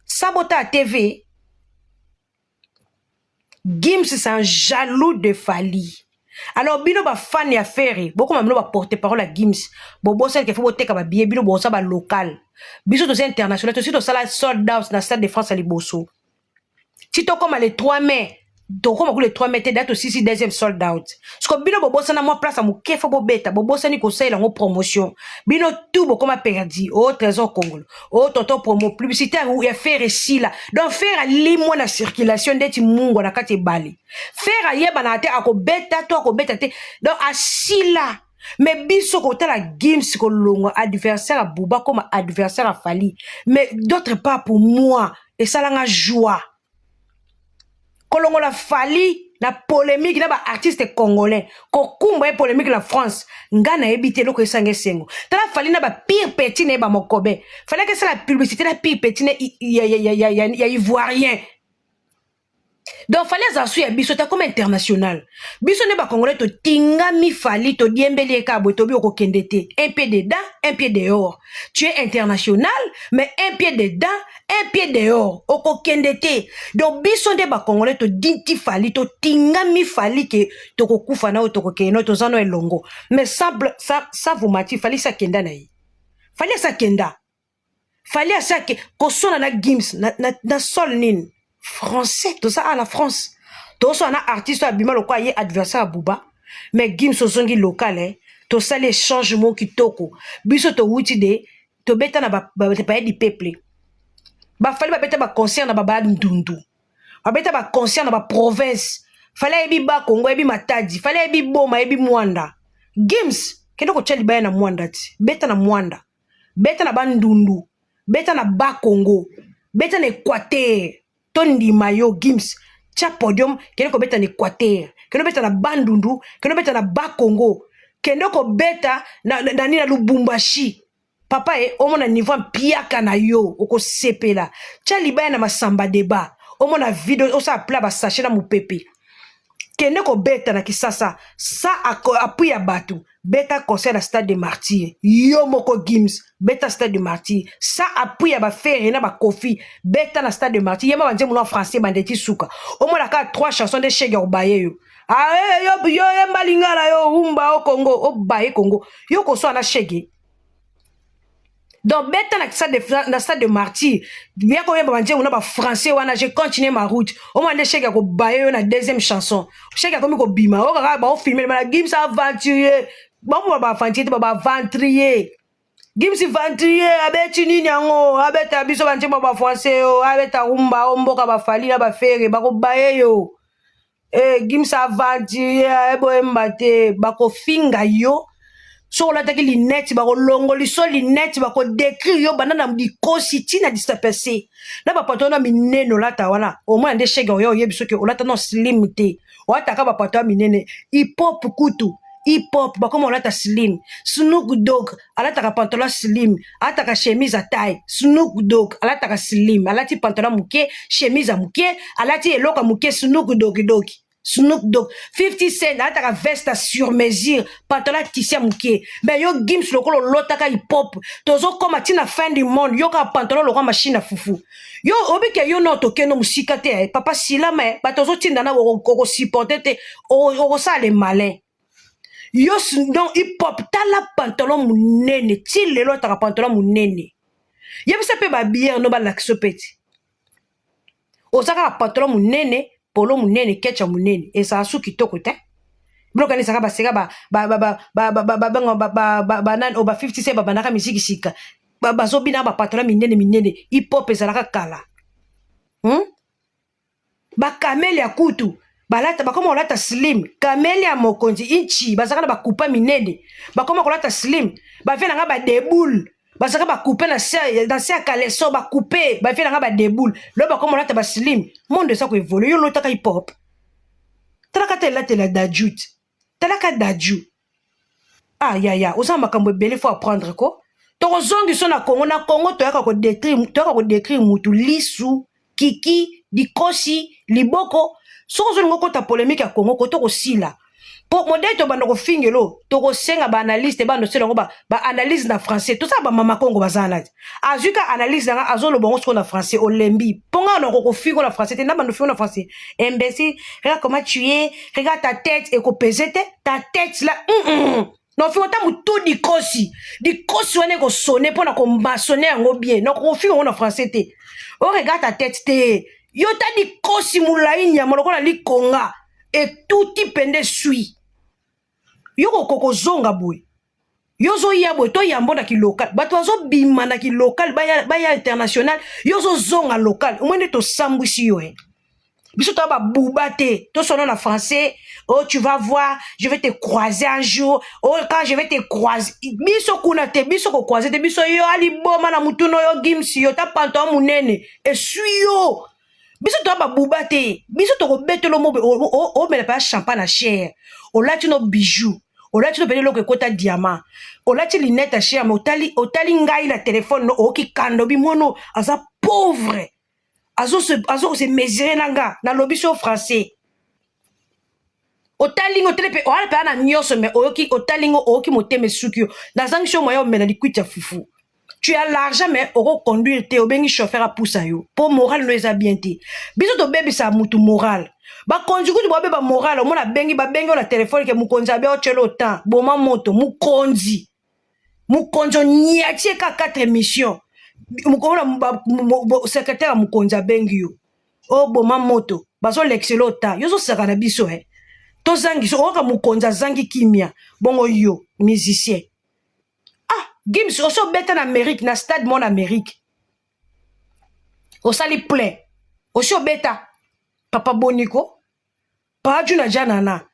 sans botala TV. Gims, c'est un jaloux de Fally. Alors bino bafani ya Ferre, bokoma bino baporte parole ya Gims. Bobosani faut boteka babillet. Bino boza balocal, biso toza international. Tosi tosala sold out na Stade de France ya liboso. Ti tokóma le 3 mai, tokóma ku le 3 mai te, da tosisi deuxième sold out. Siko bino bobosana mwa place ya moke faut bobeta, bobosani kosalela yango promotion. Bino tout bokóma perdu. O Trésor Congolo, o Toto Promo, publicité ya Ferre esila. Donc Ferre alimwa na circulation ndeti mungwa na kati ebale. Ferre ayebanaka te akobeta to akobeta te, donc asila. Mais biso kotala Gims kolongwa adversaire ya Buba comme adversaire ya Fally, mais d'autre part, pour moi, esalanga joie. Kolongola Fally na polémique na baartiste congolais, kokumba ye polémique na France, nga nayebi te eloko esanga esengo. Tala Fally na bapire petit na ye bamokobe. Fally akesala publicité na pire petit na ya ivoirien. Donc Fally azala su ya biso te, akoma international. Biso nde bacongolais totingami Fally, todiembeli ye kaka boye, tobi okokende te. Un pied dedans, un pied dehors. Tu es international, mais un pied dedans, un pied dehors, okokende te. Donc biso nde bacongolais todinti Fally, totingami Fally ke tokokufa na oyo, tokokende na oyo, toza no elongo. Mais sans vous mentir, Fally si akenda na ye. Fally asi akenda. Fally asi ake kosona na Gims na sol nini français. Toza awa na France, tozosala na artiste oyo abima lokola ye adversaire ya Buba. Mais Gims ozongi local, eh. Tosali échange moko kitoko. Biso towuti de tobeta na baye du peuple. Bafally babeta baconcert na babaya ndundu, babeta baconcert na baprovince. Fally ayebi Bakongo, ayebi Matadi, Fally ayebi Boma, ayebi Mwanda. Gims, kende kotia libaya na Mwanda ti beta na Mwanda, beta na Bandundu, beta na Bakongo, beta na Équateur, tondima yo. Gims, tia podium, kende kobeta na Équateur, kende kobeta na Bandundu, kende kobeta na Bakongo, kende kobeta na nini, na Lubumbashi. Papa ye, omona niveau mpiaka na yo, okosepela. Tia libaya na Masamba Deba, omona video, osala pla basachet na mopepe. Kende kobeta na Kisasa sa appui ya bato. Beta concert na Stade de Martyr yo moko. Gims, beta Stade de Martyr sa appui ya baFerre na baKofi. Beta na Stade de Martyr, yemba banzembo na français bandeti suka. Omona kaka trois chansons nde shege obaye yo. Ae yo, yo yemba lingala, yo rumba o Congo, obaye Congo, yo koswa na shege. Donc beta na Stade de Martyr, ya koyemba banzembo na bafrançais wana, "Je continue ma route". Omona nde shege akobaye yo na deuxième chanson. Shege akomi kobima, o kaka baofilme bana Gims aventurier, bamoma baaventurier te, babaventrier. Gims ventrier abeti nini yango? Abeta biso banzembo bafrançais, o abeta rumba o mboka. BaFally na baFerre bakobaye yo. Eh, Gims aventurier ayeboyemba te, bakofinga yo. Soki olataki linete, bakolongoli so linete, bakodécrire yo banda na likosi ntina disapese na bapato na minene olata wana. Omona nde shege oyo oyebi soki olata no slim te, olataka bapato ya minene. Hip-hop kutu, hip-hop bakoma olata slim. Snoop Dogg alataka pantalon slim, alataka chemise ya taille. Snoop Dogg alataka slim, alati pantalon moke, chemise ya moke, alati eloko ya moke. Snoop Dogg Dogg, Snoop Dogg, 50 Cent alataka veste sur mesure, pantalon tisi ya moke. Mais yo Gims, lokola olotaka hip-hop, tozokóma ntina fin du monde, yo kaka pantalon lokwa machine ya fufu. Yo obike yo no tokende mosika te. Eh, papa silama, eh, bato ozotinda na okosupporte te, okosala le malin. Yo donc hip-hop, tala pantalon monene ti lelo ataka pantalon monene. Yebisa mpe babiere no balakisa mpe ti oza kaka pantalon monene, polo monene, kecha monene, ezala su kitoko te. Biloko wana ezalaka baseka banani oyo ba 50 Cent babandaka misiki sika, bazobina bapantalon minene minene. Hip-hop ezalaka kala. Bakamelia kutu balata, bakoma kolata slim. Kamelia mokonzi inchi bazalaka na bakupa minene, bakoma kolata slim. Bavie na nga badeboule, bazalaka bakupe na se ya caleçon, bakupe bavie na nga badeboule, lelo bakoma kolata baslim. Monde eza koévoluer. Yo lotaka hip hop, talaka ta elatela dajut, talaka daju. Ah yaya, oza makambo ebele, faut apprendre ko. Tokozongiso na Kongo, na Kongo toyaka kodécrire, toyaka kodécrire mutu lisu, kiki, dikosi, liboko. Soki ozolinga okota polémique ya Kongo ko, tokosila po modele tobanda kofingelo. Tokosenga baanalyste banda osala yango, baanalyse na français. Tosala bamama Kongo baza na ti azwi ka analyse nanga, azoloba yango sikoyo na français. Olembi mpo nga na kokofingo na français te, na bando fingo na français. Imbécile, regarde comment tu es, regarde ta tête, ekopese te ta tête là. Nofingo ta motu dikosi, dikosi wana ekosone mpo na komasone yango bien. Nakokofinga yango na français te. O regarde ta tête te, yo ta dikosi molai, nyama lokola likonga etuti pende sui. Yo kokoka kozonga boye, yo ozoya boye, toyambo na kilocal, bato bazobima na kilocal, baya, baya international, yo ozozonga local. Omoi nde tosambwisi yo e. Biso toya babuba te, tosona na français. Oh, tu vas voir, je vais te croiser un jour. Oh, quand je vais te croiser, biso kuna te, biso kocroiser te. Biso yo aliboma na mutu no yo gimsi, yo ta pantalon monene esui yo. Biso toya babuba te. Biso tokobetela mo omela mpe champagne na cher, olati no bijou, olati no pene eloko ekota diamant, olati lunette ya cher, mais otali, otali ngai na telefone no, oyoki kando bimono aza pauvre, azose mesurer na nga. Nalobi so français, otali ngo, otali mpe oala mpe na nyonso, mais oyoki, otali ngo, oyoki motema esuki yo. Nazangi so moya omela likwiti ya fufu. Tu as l'argent, mais okoconduire te, obengi chauffeur apusa yo mpo moral no eza bien te. Biso tobebisa mutu moral. Bakonzi kutu babeba moral. Omona abengi, babengi yo na telefone ke mokonzi abe otyela otan boma moto. Mokonzi, mokonzi oniatie ka 4 émission. Omona secrétaire ya mokonzi abengi yo, oboma moto, bazolekisela ota yo, ozosaka na biso e tozangi so. Oyoka mokonzi azangi kimia. Bongo yo musicien, ah Gims, osi obeta na Amérique, na stade mo na Amérique, osali plein, osi obeta. Papa boniko paju na janana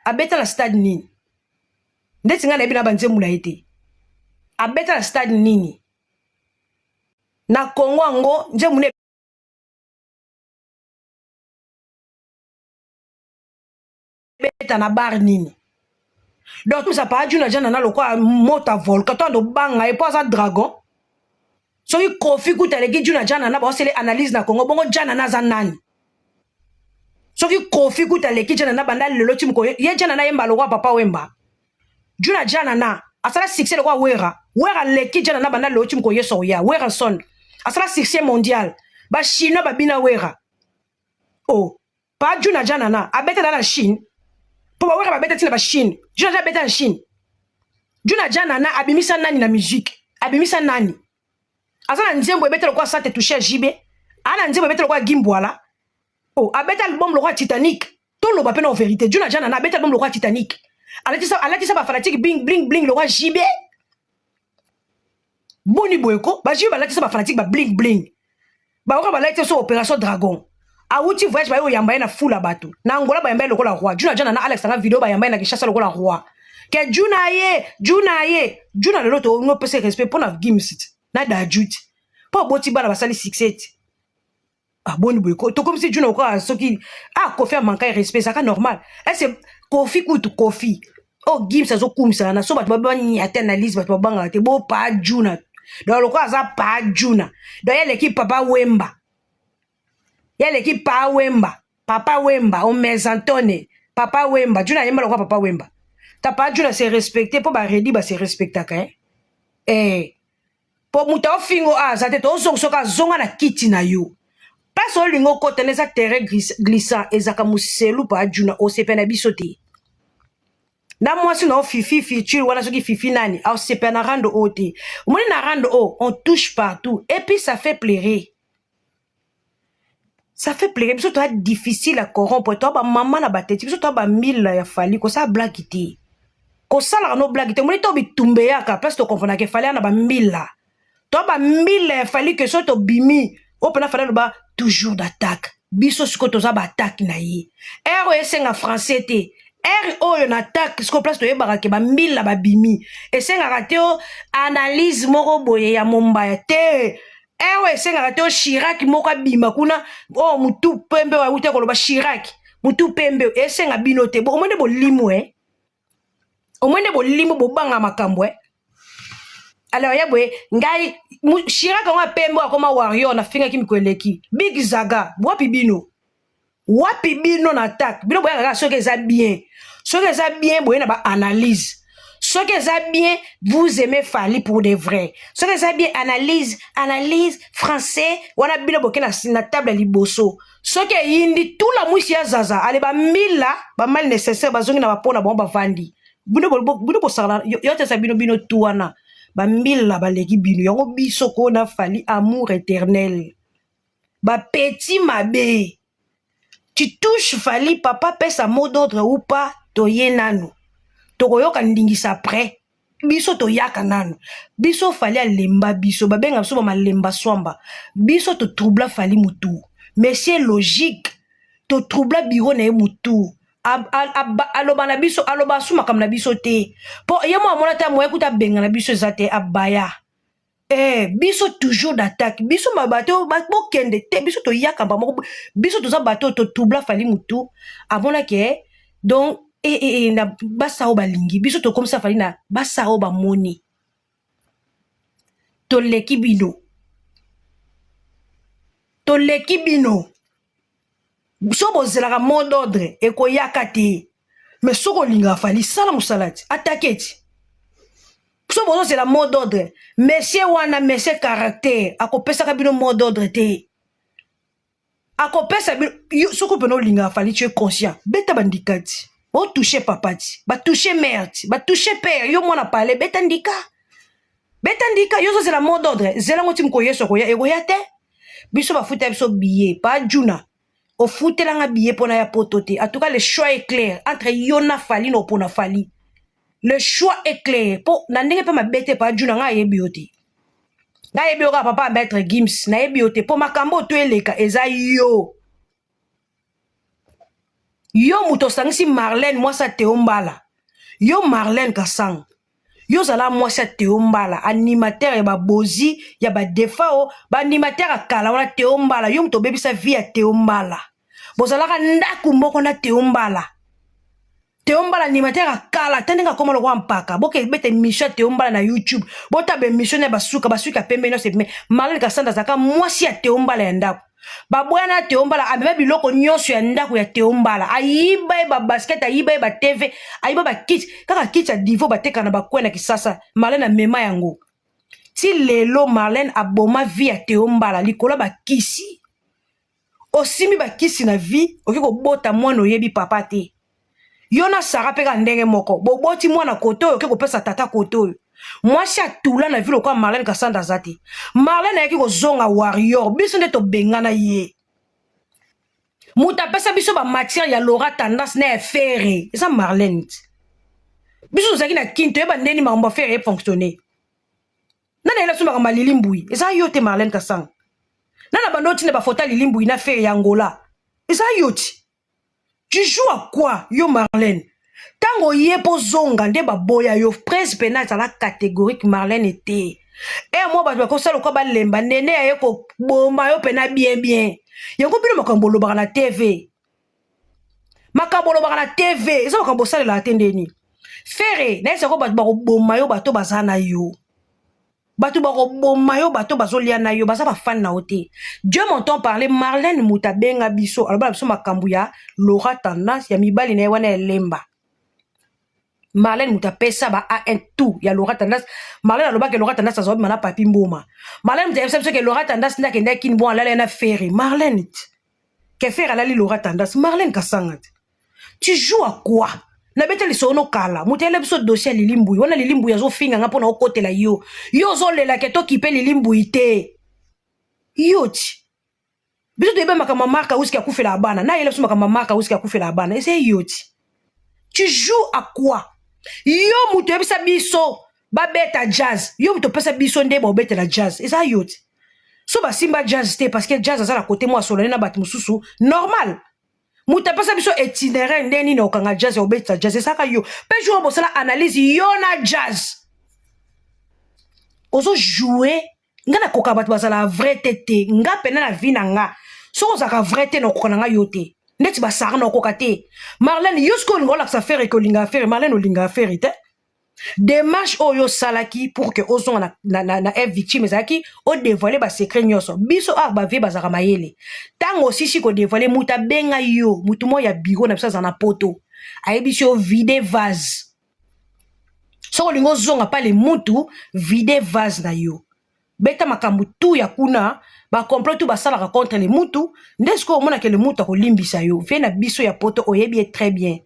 abeta na stade nini? Ndeti ngai nayebi na banzembo na ye te. Abeta na stade nini na Kongo? Yango nzembo ne ebeta na bar nini? Donc misa paju na janana lokola moto ya volcan, to ando banga ye mpo aza dragon. Soki Kofi kuta aleki Juna Janana, baosele analyse na Congo, bongo Janana aza nani? Soki Kofi kuta aleki Janana, banda lelo ti moko ye Janana yemba lokola Papa Wemba. Juna Janana asala succès lokola Wera. Wera aleki Janana banda lelo ti moko ye soya Wera son asala succès mondial, bachinois babina Wera. Oh, pa Juna Janana abetela na Chine mpo bawera babeta ntina bachine. Juna ja abeta na Chine. Juna Janana abimisa nani na musique? Abimisa nani? Aza na nzembo ebeta lokola Sante Touche ya JB? Aa na nzembo ebeta lokola Gimbwala? Oh, abeta album lokola Titanic. Toloba mpe na vérité, Juna Janana abeta album lokola Titanic, alatisa, alatisa bafanatike bling bling bling lokola JB. Boni boye ko, baJB balatisa bafanatike ba bling bling, bayoka balatisa so Opération Dragon. Awuti voyage, baye oyamba ye na fula bato na Angola, bayamba ye lokola roi. Juna Jana na Alex anga video, bayamba ye na Kinshasa lokola roi. Ke Juna ye, Juna ye, Juna lelo tolingi opesa respect mpo na Gims na Daju ti mpo aboti bana basali succès ti. Aboni boye tokomisi Juna okoka soki ah Kofi amanka ye respect, ezalaka normal. Ese Kofi kutu, Kofi oyo Gims azokumisaka na so, bato babaniate analyse, bato babangaka te bo pa Juna. Donc lokola aza pa Juna, donc ye aleki Papa Wemba, ye aleki Pa Wemba, Papa Wemba omesantone, Papa Wemba. Juna ayemba lokola Papa Wemba. Ta pa Juna se respecte mpo baredi base respectaka eh? Eh. Mpo moto aofingo aza te, tozonga soki azonga na kiti na yo. Place olingi okota na eza terrain glissant, ezalaka moselu. Pa Juna osepela na biso te na mwasi na yo Fifi future wana. Soki Fifi nani aosepela na rando oyo te. Omoni na rando oyo, on touche partout et puis ça fait pleurer, ça fait pleurer. Biso toya difficile à corrompre, toya bamama na bateti, biso toya bamila ya Fally. Kosala blague te, kosalaka no blague te. Omoni to bitumba eyaka place, tokomprendaka Fally ya na bambila, toya bambila ya Fally ke so tobimi oyo mpena Fally aloba toujours d'attaque. Biso sikoyo toza ba attaque na ye. Heure oyo esenga français te. Heure oyo na attaque sikoyo place toyebaka ke ba mbila babimi. Esengaka te o analyse moko boye ya mombaya te. Heure oyo esengaka te o Chirac moko abima kuna o mutu pembe oyo awuti koloba Chirac mutu pembe esenga bino te. Omoni nde bolimu eh. Omoni nde bolimu bobanga makambo eh. Alors ya boye ngai Chirac yango ya pembe akoma warrior nafingaki mikolo eleki Big Zaga wapi bino wapi bino na attaque bino boyaka kaka soki eza bien soki eza bien boye na ba analyse soki eza bien vous aimez Fally pour de vrai soki eza bien analyse analyse français wana bino boke na, na table ya liboso soki eyindi tula mwisi ya zaza ale bamila bamali nécessaire bazongi na bapona bango bavandi bino bino bosakana yo tesa bino bino tu wana bambila baleki bino yango biso ko na Fally amour éternel bapeti mabe. Tu touches Fally papa pesa mot d'ordre ou pas toye nanu tokoyoka ndingisa après biso toyaka nanu biso Fally alemba biso babenga biso bamalemba swamba biso totroubla Fally mutu monsieur logique totroubla biro na ye mutu aloba na biso aloba asu makambo na biso te mpo ye mo amona ta moye kuta abenga na biso eza te abaya. Biso toujours d'attaque biso bato bokende te biso toyaka mba moko biso toza bato totroubla Fally mutu amonaki donc na basa oyo balingi biso tokomisa Fally na basa oyo bamoni toleki bino toleki bino so bozelaka mot d'ordre ekoyaka te mais soki olingaka Fally sala mosala ti atake ti so bozozela mot d'ordre monsieur wana monsieur caractère akopesaka bino mot d'ordre te akopesa bino soki mpena olingaka Fally tu es conscient beta bandika ti otouche papa ti batouche mère ti batouche père yo mwana pale beta ndika beta ndika yo ozozela mot d'ordre zelango ti moko yesu akoya ekoya te biso bafuta biso billet pa juna ofutelanga billet mpona ya poto te. En tout cas, le choix est clair entre yo na Fally na opona Fally. Le choix est clair mpo na ndenge mpe mabe te pa juna ngai ayebi yo te nayebi yo kaka papa maître Gims nayebi yo te mpo makambo oyo to eleka eza yo yo moto osangisi Marlène mwasi ya Teo Mbala yo Marlène Kasang yo ozala mwasi ya Teo Mbala animateur ya babozi ya badefao baanimateur ya kala wana Teo Mbala yo moto obebisa vie ya Teo Mbala bozalaka ndako moko na Teo Mbala Teo Mbala animateur ya kala te ndenge akoma lokwa mpaka boke beta émission ya Teo Mbala na YouTube botaba émission na basuka basuki ya pembe nyonso ebime Marlène Kasanda azalaka mwasi ya Teo Mbala ya ndako baboya na Teo Mbala amema biloko nyonso ya ndako ya Teo Mbala ayiba ye babasket ayiba ye batv ayiba bakiti kaka kiti ya divo bateka na bakwe na Kisasa Marlène amema yango ti lelo Marlène aboma vie ya Teo Mbala likolo ya bakisi osimbi bakisi na vie okoki kobota mwana oyebi papa te yo na Sara mpe kaka ndenge moko boboti mwana kote oyo okoki kopesa tata kote oyo mwasi atula na vie lokola Marlène Kasanda aza te Marlène ayaki kozonga warrior biso nde tobengana ye moto apesa biso bamatière ya Laura Tendance na ya Ferre eza Marlène ti biso tozalaki na kini toyeba ndeni makambo ya Ferre efonctionne nani ayela biso makambo ya Lili Mbui eza yo te Marlène Kasanga nana bando otinda bafoto ya Lili Mbui na Ferre ya Angola eza yo ti tu joues à quoi yo Marlène ntango ye mpo zonga nde baboya yo prince mpena azala catégorique Marlène te e mwa bato bakosala lokwa balemba nene aye koboma yo mpena bien bien yango bino makambo olobaka na TV makambo olobaka na TV eza makambo osalelaka te ndeni Ferre nayebisako bato bakoboma yo bato baza na yo bato bakoboma yo bato bazolia na yo baza bafani na yo te. Dieu m'entend parler Marlène moto abenga biso aloba na biso makambo ya Laura Tendance ya mibali na ye wana elemba Marlène moto apesa ba a1 tout ya Laura Tendance Marlène alobaki Laura Tendance azobima na Papi Mboma Marlène moto ayebisa biso ke Laura Tendance nde akendaki kini bon alala ye na Ferre Marlène ke Ferre alali Laura Tendance Marlène Kasanga te tu joues à quoi nabeta lisolo no kala moto ayela biso dossier ya Lili Mbui wana Lili Mbui azofinga nga mpona okotela yo yo ozolelaka tokipe Lili Mbui te yo ti biso toyeba makambo ya Marka Wiski akufela bana nayela biso makambo ya Marka Wiski akufela bana eza yo ti tu joues à quoi yo moto oyebisa biso babeta jazz yo moto opesa biso nde baobetela jazz eza yo ti. So basimba Jazz te, parce que Jazz aza na kote mwa asolani na bato mosusu normal. Moto apesa biso itinéraire ndenge nini okanga Jazz, ya obetisa Jazz, esaka yo mpe jour bosala analyse yo na Jazz ozojoue. Nga nakoka bato bazala vrai te te. Nga pena na vie na nga, soki ozalaka vrai te, nakoka na nga yo te. Ndeti basara, nakoka te. Marlene, yo soki olinga olakisa Ferre ke olingaka Ferre, Marlene, olingaka Ferre te. Démarche oyo osalaki pour que ozonga na F Victime ezalaki odévoile basecret nyonso. Biso awa, bavie bazalaka mayele. Ntango osisi kodévoile, moto abenga yo, motu moko ya biro na biso aza na Poto, ayebisi yo: "Vide vase." Soki olingi ozonga pale mutu, vide vase na yo, beta makambo tu ya kuna, bacomplot tu basalaka contre le mutu. Nde sikoyo omonaka le mutu akolimbisa yo. Vie na biso ya Poto, oyebi ye très bien.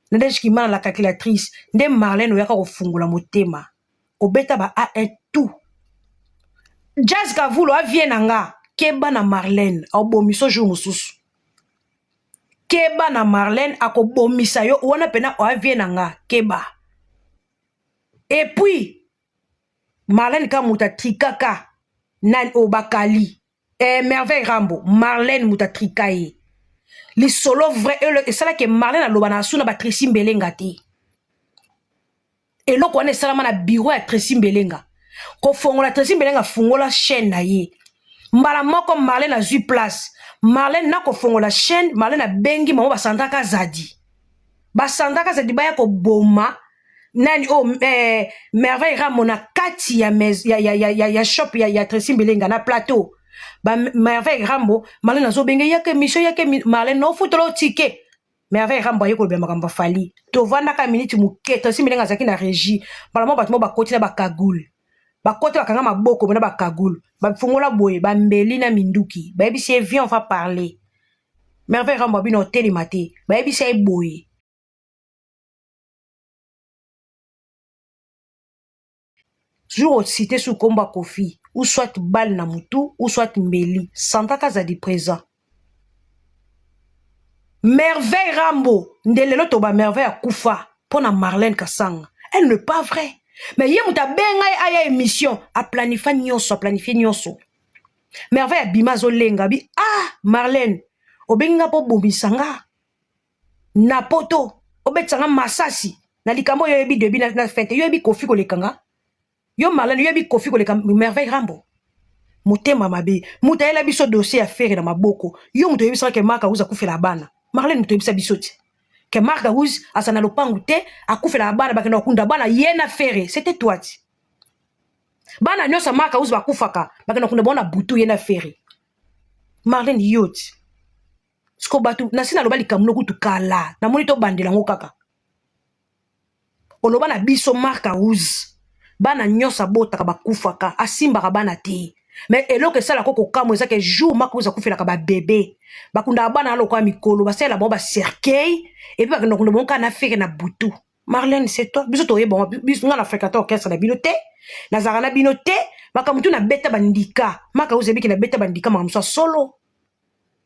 Nadege Kimana, la calculatrice. Nde Marlene oyaka kofungola motema, obeta ba A1 tout. Jazz Kavulo avie na nga, keba na Marlene, aobomiso jour mosusu. Keba na Marlene, akobomisa yo wana mpena. Oavie na nga, keba. Et puis Marlene ka moto atrikaka nani oyo bakali, Merveille Rambo. Marlene moto atrika ye. Lisolo vrai esalaki Marlene aloba na asu na baTracy Mbelenga te. Eloko wana esalama na biro ya Tracy Mbelenga. Kofongola Tracy Mbelenga, afungola chaîne na ye mbala moko, Marlene azwi place. Marlene na kofongola chaîne, Marlene abengi mamo basandaka zadi, basandaka zadi baya koboma nani oyo, Merveille Ramo, na kati ya shop ya Tracy Mbelenga na plateau. Ba Merveille Rambo, Marlene azobenge: "Yaka émission, yaka." Marlene nofutela otike. Merveille Rambo aye kolobela makambo afali. Tovandaka miniti moke, Tracy Mbelenga azalaki na régie. Mbala moko bato mo bakoti na bakagule, bakoti, bakanga maboko na bakagule, bafungola boye bambeli na minduki. Bayebisi ye: "Viens, on va parler." Merveille Rambo abino otelema te. Bayebisi ye boye: "Jour ocite su kombo ya Kofi, ou soit balle na mutu, ou soit mbeli." Santaka azali présent. Merveille Rambo nde lelo toba Merveille akufa mpo na Marlene Kasanga. Elle n'est pas vrai, mais ye moto abenga ye aya émission, aplanifia nyonso, aplanifie nyonso. Merveille abima, azolenga bi: "Ah, Marlene, obengi nga mpo obomisa nga na Poto, obetisa nga masasi na likambo oyo oyebi debi na fete. Yo oyebi Kofi koleka nga? Yo Marlene, oyebi Kofi koleka Merveille Rambo?" Motema mabe. Moto ayela biso dossier ya Ferre na maboko. Yo moto oyebisaka ke Mark Auze akufela bana. Marlene, moto oyebisa biso ti ke Mark Auze aza na lopangu te, akufela bana, bakenda kokunda bana ye na Ferre. C'était toi ti. Bana nyonso Mark Auze bakufaka, bakenda kokunda bango na butu, ye na Ferre. Marlene, yo ti siko bato nasi naloba likambo no kutu kala, namoni tobandela yango kaka. Oloba na biso Mark Auze, bana nyonso abotaka bakufaka, asimbaka bana te. Mais eloko esalaka kokamwa eza ke jour Mark Auze akufelaka babebe, bakundaka bana na lokola mikolo, basalela bango bacercueil, et puis bakenda kunda bango kaka na Ferre na butu. Marlène, c'est toi. Biso toyeba biso. Nga na fréquente orchestre na bino te, nazalaka na bino te. Makambo tu nabeta bandika, Mark Auze ebiki nabeta bandika makambo so solo.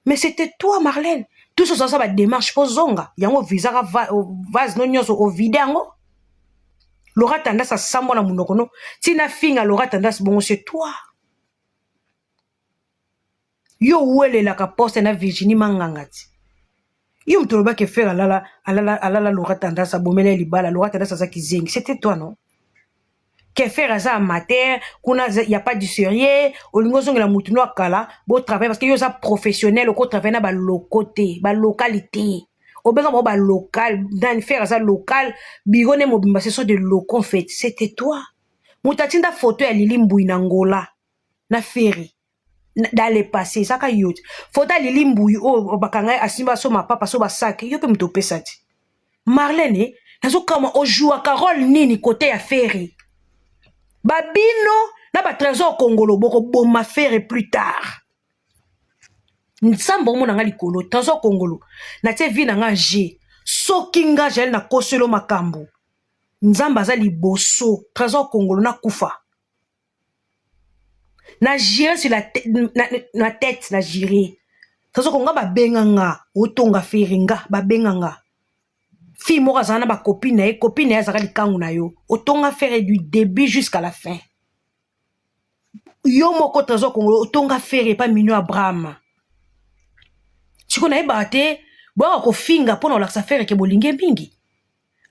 Mais c'était toi, Marlène. Tout ce oza badémarche mpo zonga yango, visaka vase no nyonso, ovide yango. Laura Tandasi asambwa na monoko no ntina finga Laura Tandasi bongo. C'est toi. Yo owelelaka poste na Virginie Manganga ti. Yo moto olobaki Ferre alala, alala, alala Laura Tandasi, abomela ye libala. Laura Tandasi aza kizengi. C'était toi, non? Ke Ferre aza amateur kuna, y a pas du sérieux. Olingi ozongela motu no akala botravaille, parce que yo oza professionnel, okotravaille na baloko te, balokali te. Obenga bango balocal nani? Ferre aza local, biro ne mobimba ce sont des locaux. En fait, c'était toi moto atinda photo ya Lili Mbui na Ngola na Ferre dans le passé. Ezaka yo te. Photo ya Lili Mbui oyo bakanga ye, asimba so mapapa so basake, yo mpe moto opesa ti. Marlene, nazokama ojouaka role nini kote ya Ferre? Babino na batrésor Kongolo bokoboma Ferre plus tard. Nzambe omona nga likolo. Trésor Kongolo, natie vie na nga g. Soki nga Jael nakoselo makambo, Nzambe aza liboso. Trésor Kongolo, nakufa na jure sur la na tête, na jure. Trésor Kongo, babenga nga otonga Ferre. Nga babenga nga fille moko azala na bacopine na ye, copine na ye azalaka likangu na yo. Otonga Ferre du début jusqu'à la fin. Yo moko Trésor Congolo otonga Ferre epa Mignon Abraham. Sikoyo nayebaka te boyaka kofinga mpo na kolakisa Ferre ke bolingi ye mingi.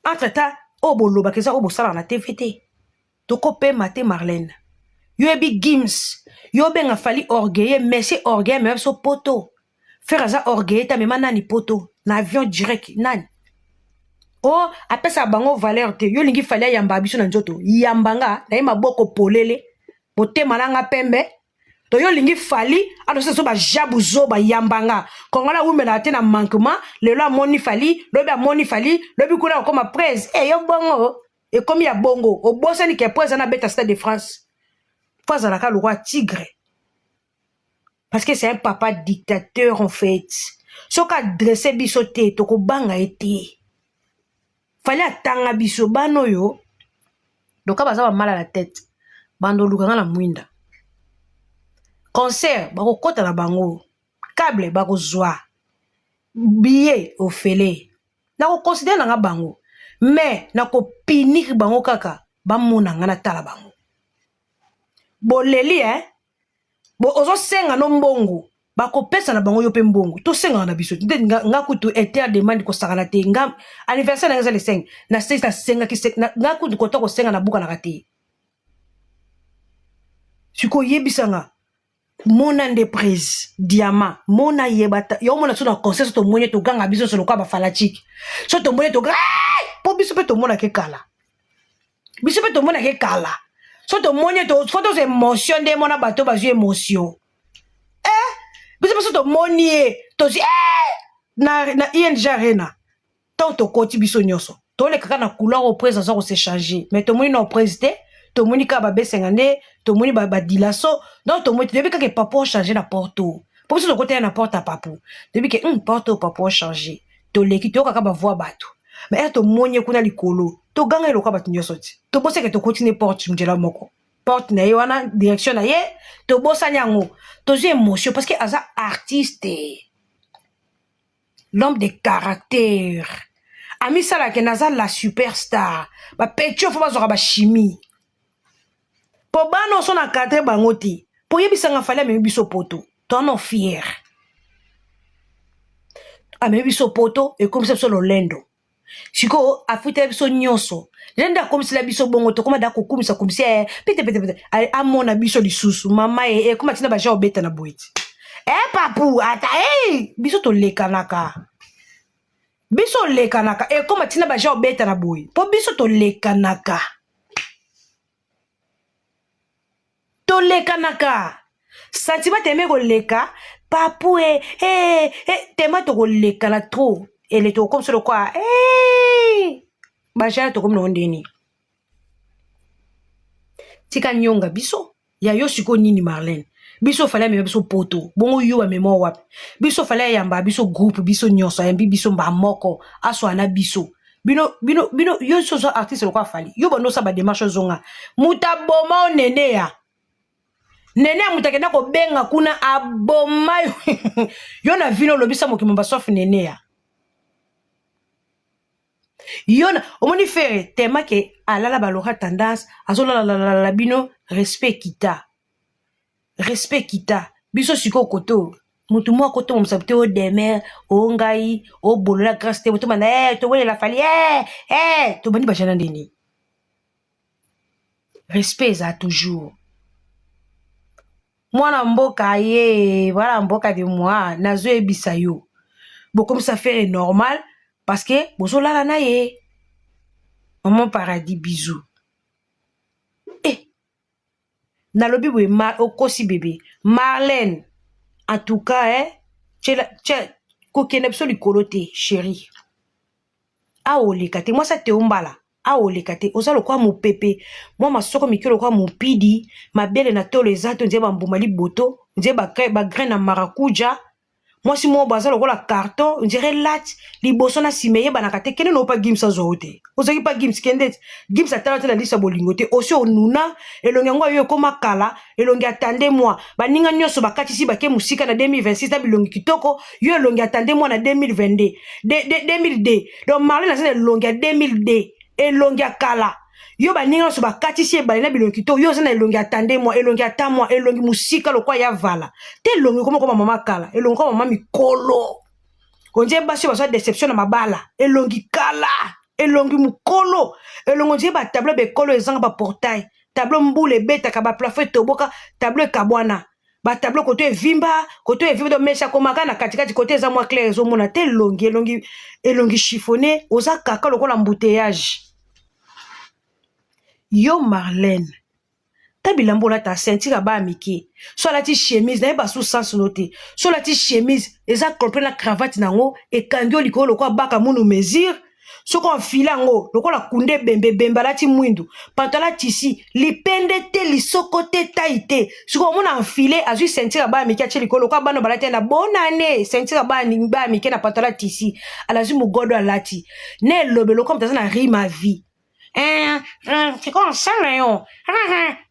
Entre temps oyo bolobaka eza oyo bosalaka na TV te. Tokopema te Marlène. Yo yebi Gims, yo obenga Fally orgueilleux, monsieur orgueilleux amema biso poto. Ferre aza orgueilleux te amema nani poto na avion direct nani? Oh apesaka bango valeur te. Yo olingi Fally ayamba biso na nzoto. Yamba nga na ye maboko polele, motema na nga pembe. To yo olingi Fally alosa so ba jabu zoba yamba nga. Congolais awumelaka te na manquement, lelo amoni Fally, lobi amoni Fally, lobi kuna akoma presse. Eh yo bongo ekomi ya bongo, obosani ke presse ana beta Stade de France. Faut azalaka lokola tigre. Parce que c'est un papa dictateur en fait. Soki adresse biso te, tokobanga ye te. Fally atanga biso bana oyo loka baza ba mal à la tête. Bando oluka nga na mwinda. Concert bakokota na bango, câble bakozwa, billet ofele. Nakoconsidere na nga bango, mais nakopinir bango kaka bamona nga natala bango. Boleli eh? Bo ozosenga no mbongo, bakopesa na bango yo mpe mbongo. Tosengaka na biso nde nga, nga kutu inter demande kosakana te. Nga anniversaire na nga eza le 5 na 6 nasengaki nga kutu kota kosenga na bukanaka te. Sikoyo yebisa nga mona nde prise diamant mona yeba yo mona so na concert so tomoni toganga biso so lokola bafanatike so tomoni toganga mpo biso mpe tomonaka kala biso mpe tomonaka kala so tomoni to fo tozwa émotion nde mona bato bazwi émotion eh biso mpe so tomoni ye tozwi eh na ING Arena ntango tokoti biso nyonso tolekaka na couloir oyo prise aza kosechange mais tomoni na prise te, tomoni kaka babesenga nde tomoni badilaso donc tomoni toyebi kaka papu ochange na porte oyo mpo biso tokotela na porte ya papu toyebi ke porte oyo papu ochange toleki toyokaka bavoi bato mais ere tomoni ye kuna likolo toganga eloko ya bato nyonso ti toboseke tokoti ne porte nzela moko porte na ye wana direction na ye tobosani yango tozwi émotion parce que aza artiste, l'homme de caractère amisalaka naza la superstar. Bapetio fo bazwaka bachimie mpo bana oso na cadre bango te mpo oyebisanga Fally amemi biso poto toano fier amemi biso poto ekomisa biso lolendo. Sikoyo afutela biso nyonso lelo nde akomisela biso bongo tokóma da kokumisa kumisa ye pete pete pete amona biso lisusu mama ye ekóma ntina baja obeta na boye ti e papu ata e biso tolekanaka biso olekanaka ekóma ntina baja obeta na boye mpo biso tolekanaka tolekanaka sentiment teme koleka papu e e e tema tokolekana trop ele tokokomisa lokola e bajana tokomi nango ndeni tika nyonga biso ya yo sikoyo nini Marlène biso Fally amema biso poto bongo yo bamema wapi biso Fally ayamba biso groupe biso nyonso ayambi biso mba moko aswa na biso bino bino bino yo so oza artiste lokola Fally yo bando osala badémarche ozonga moto aboma o nene ya nene ya moto akenda kobenga kuna aboma yo yo na vino olobisa mokili basof nene ya yo na omoni Ferre tema ke alala balora tendance azolalalalala bino respect kita respect kita biso sikoyo koto motu moko akotonga mosapi te odemer o ngai obolola grâce te tobanda e towelela Fally e e tobandi bajana ndeni respect eza toujours mwana mboka ye mwana mboka de moi nazoyebisa yo bokomisa Ferre normal parce que bozolala na ye maman paradis bisou eh nalobi boye okosi bebe Marlène en tout cas eh tia kokende biso likolo te chéri awa oleka te mwasi ateo mbala awa oleka te oza lokola mopepe mwa masoko mike lokola mopidi mabele na tolo eza te nzee bambuma liboto nzee bagrain na marakuja mwasi moko bo aza lokola carton ndire late liboso na nsima eyebanaka te kende na opa Gims azwa yo te ozalaki pa Gims kende te Gims atala te na lisa bolingo te osi onuna elongi yango ayo ekóma kala elongi atande mwa baninga nyonso bakatisi bake mosika na 2026 na bilongi kitoko yo elongi atande mwa na 2022 2002 donc Marlene aza na elongi ya 2002 elongi ya kala. Yo baninga nyonso bakatisi ebale na bilongi kitoko, yo oza na elongi atande mwa elongi ata mwa elongi mosika lokwa ya vala te, elongi koma koma mama kala, elongi koma mama mikolo, ondie basi oyo bazwa deception na mabala, elongi kala, elongi mokolo, elongi ondie batableau bekolo ezanga baportail, tableau mbula ebetaka baplafond etoboka, tableau ekabwana, batableau koto evimba, koto evimba, donc mesi akomaka na katikati, kote eza mwa clair ezomona te, elongi elongi elongi chiffonné, oza kaka lokola embouteillage. Yo Marlène, ta bilamba olata, ceinture ya baya mike, so alati chemise nayeba su sens no te. So olati chemise eza complet na cravate nango ekangi yo likolo lokola baka munu mesure, soki enfile yango lokola kunde ebembe ebembe, alati mwindu, pantalon tisi, lipende te, lisoko te, tai te. Soki omona enfile, azwi ceinture ya baya mike atie likolo lokola bana balati na bonane, ceinture ya baya mike na pantalon tisi, alazwi mogodo alati na elobe lokola moto aza na rime a vie. Sikoyo osala yo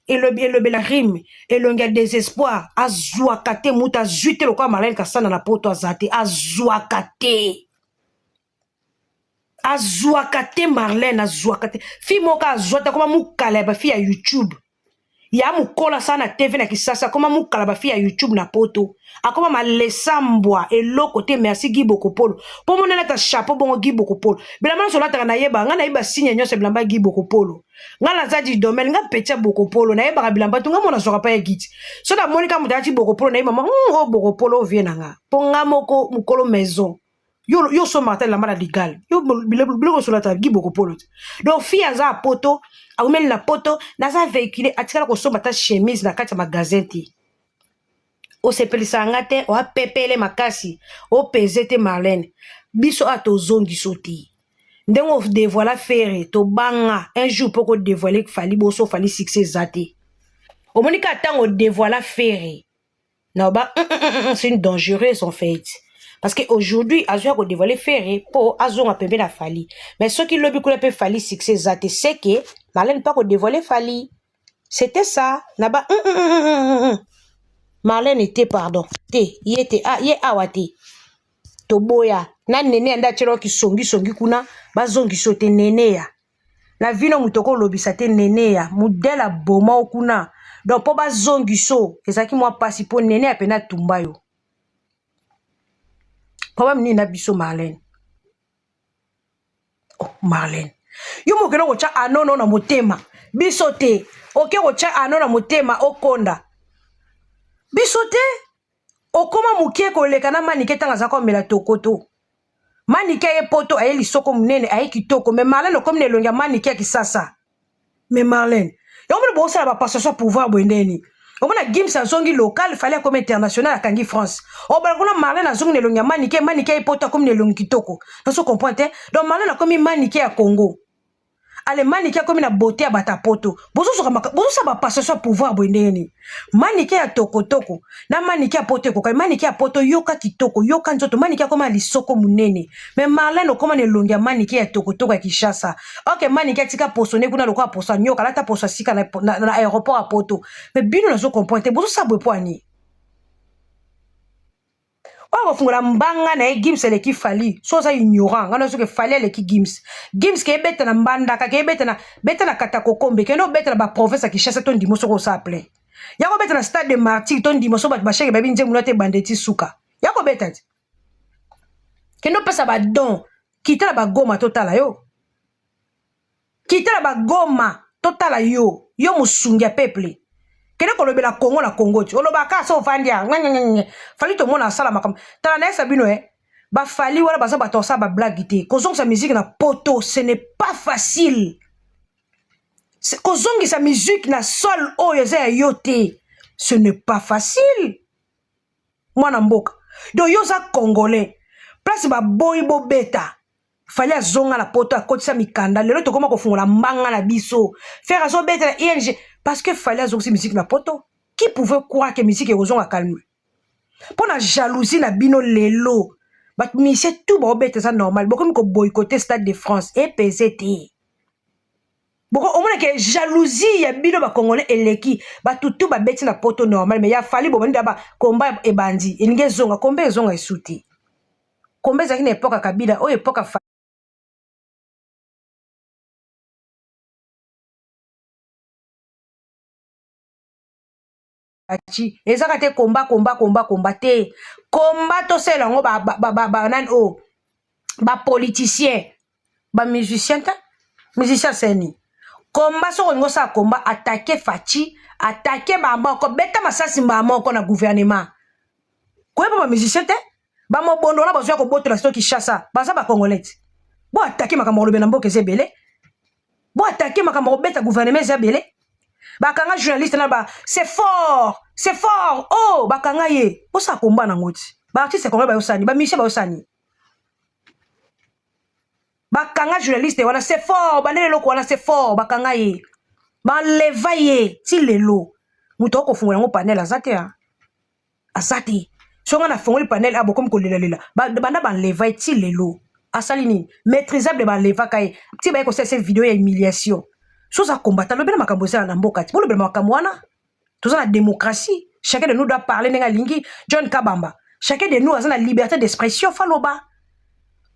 elobi elobela rime, elongi ya désespoir, azwaka te, moto azwi te lokola Marlène Kasanda na poto aza te, azwaka te, azwaka te. Marlène azwaka te, fille moko azwa te, akoma mokala ya bafille ya YouTube ya mokolo asala na TV na Kisasa, akoma mokala bafille ya YouTube na poto, akoma malesa mbwa eloko te. Merci Gi Bokopolo, mpo mona alata chapeau bongo. Gi Bokopolo, bilamba nyonso olataka nayeba, ngai nayeba signe nyonso ya bilamba ya Gi Bokopolo. Ngai naza du domaine, ngai petit ya Bokopolo, nayebaka bilamba to ngai mona azwaka pa ya giti. So namoni kaka moto alati Bokopolo, nayeba ma oyo Bokopolo ovie na nga, mpo nga moko mokolo maison yo yo osomaka ta elamba na ligal yo biloko osolata Gi Bokopolo te. Donc fille aza ya poto, aumeli na poto, naza véhicule, atikala kosomba ta chemise na kati ya magasin te. Osepelisaka nga te, oapepele makasi, opeze te. Marlène, biso awa tozongiso te ndenge odévoila Ferre, tobanga un jour mpo kodévoile Fally. Boso Fally succès eza te, omoni kaka ntango odévoila Ferre na ba c'est une dangereuse en fait, parce que aujourd'hui azwi ya kodévoile Ferre mpo azonga pembe na Fally. Mais soki lobi kuna mpe Fally succès eza te, c'est que Marlène mpa kodévoile Fally, c'était ça na ba Marlène te, pardon te, ye te, ah, ye awa te, toboya na nene ya nde atielaka kisongisongi kuna, bazongisa te nene ya na vino, moto okolobisa te nene ya modele aboma o kuna. Donc mpo bazongiso ezalaki mwa mpasi, mpo nene ya pene atumba yo. Problème nini na biso, Marlène? Oh, Marlène, yo mokende kotya anono na motema biso te, oke kotya ano na motema okonda biso te, okóma moke koleka na Manike ntango aza komela tokoto. Manike aye poto, aye lisoko monene, aye kitoko, mais Marlène okomi na elongi ya Manike ya Kisasa. Mais Marlène, yango mona bosala bapassation pouvoir boye ndeni, omona Gims azongi local, Fally akomi international, akangi France, obala kuna. Marlène azongi na elongi ya Manike. Manike aye poto, akomi na elongi kitoko, nazo comprendre te. Donc Marlène akomi Manike ya Congo, ale Manike akomi na beauté ya bato ya poto. Bozosala bapassation ya pouvoir boye ndenge nini? Manike ya tokotoko na Manike ya poto ekokani. Manike ya poto, yoka kitoko, yoka nzoto, Manike akoma na lisoko monene, mais Marlène okóma na elongi ya Manike ya tokotoko ya Kinshasa. Ok, Manike atika poso ne kuna lokola poso ya nyoka, alata poso ya sika na aéroport ya poto. Mais bino nazo comprendre te, bozosala boye po ani oyo kofungola mbanga na ye. Gims aleki Fally, so oza ignorant. Ngai nazoke Fally aleki Gims. Gims ke ebeta na Mbandaka, ke ebeta na beta na Katakokombe, kende obeta na baprovince ya Kinshasa to ndimo. Soki osala plein ya kobeta na Stade de Martyr to ndimo, so bato basheke bayebi nzembo na te, ebanda eti suka ya kobeta te. Kende opesa badon, kita na Bagoma totala yo, kita na Bagoma totala yo. Yo mosungi ya peuple, kende kolobela Kongo na Kongo ti olobaka so ovandi ya Fally, tomona asala makambo. Tala, nayesa bino e baFally wana baza bato basala bablague te. Kozongisa musique na poto, ce n'est pas facile. Kozongisa musique na sol oyo eza ya yo te, ce n'est pas facile, mwana mboka. Donc yo oza Congolais, place baboyi bobeta. Fally azonga na poto, akotisa mikanda, lelo tokóma kofungola mbanga na biso. Ferre azobeta na ing parce que Fally azongisi musique na poto. Qui pouvait croire que musique ekozonga calme? Mpo na jalousie na bino, lelo bato musicien tout baobeta, eza normal. Bokomi koboycotter Stade de France, epese te. Boko omonake jalousie ya bino bacongolais eleki. Bato tu babeti na poto normal, mais ya Fally bobandi da bakomba ebandi, elingi ezonga komba, ezonga esu te. Komba ezalaki na époque ya Kabila, oyo époque. Fatshi. Ezaka te komba komba komba komba te. Komba tosala yango ba ba ba, ba, ba nani o ba politicien, ba musicien te. Musicien seni. Komba soko olingi osala komba attaquer Fatshi, attaquer ba moko, beta masasi mba moko na gouvernement. Koyeba ba musicien te. Ba mobondo wana bazwa kobotola sito Kinshasa, baza ba congolais. Bo attaquer makambo kolobela mboka eza ebele. Bo attaquer makambo kobeta gouvernement eza ebele. Bakanga journaliste na ba c'est fort, c'est fort. Oh, bakanga ye. Bosa komba na ngoti. Ba artiste congolais bayosani, ba musicien bayosani. Bakanga journaliste wana c'est fort, bandele eloko wana c'est fort, bakanga ye. Baleva ye ti lelo. Moto akofungola yango panel aza te. Aza te. Soki nga nafongoli panel a bokomi kolelalela. Banda banleva ye ti lelo. Asali nini? Maîtrisable banlevaka ye. Ti baye kosala se video ya humiliation. So oza combattant, lobela makambo eza na mboka ti. Bolobela makambo wana. Toza na démocratie. Chacun de nous doit parler ndenge alingi. John Kabamba. Chacun de nous aza na liberté d'expression faloba.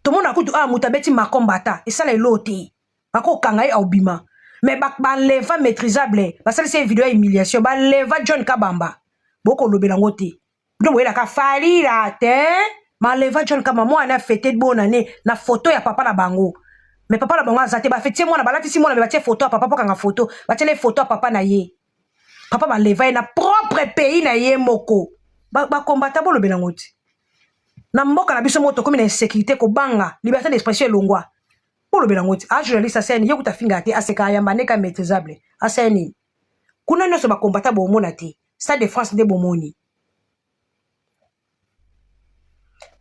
Tomona kutu ah moto abeti makombata esala elo te. Bakokanga ye aobima. Mais banleva maîtrisable, basalisi ye video ya humiliation, banleva John Kabamba. Bokolobela yango te. Bino boyelaka Falila te. Maleva John Kabamba mwana fête bonne année na photo ya papa na bango. Mais papa na bango aza te, bafetie mwana, balatisi mwana, mais batie photo ya papa po kanga photo, batie le photo ya papa na ye. Papa baleva ye na propre pays na ye moko. Bakombata bolobela yango te. Na mboka na biso moko tokomi na insécurité, kobanga, liberté d'expression elongwa. Bolobela yango te. A journaliste aseni, ye kuta finga te, aseka ayamba neka maîtrisable. Aseni. Kuna nyonso bakombata bomona te. Stade de France nde bomoni.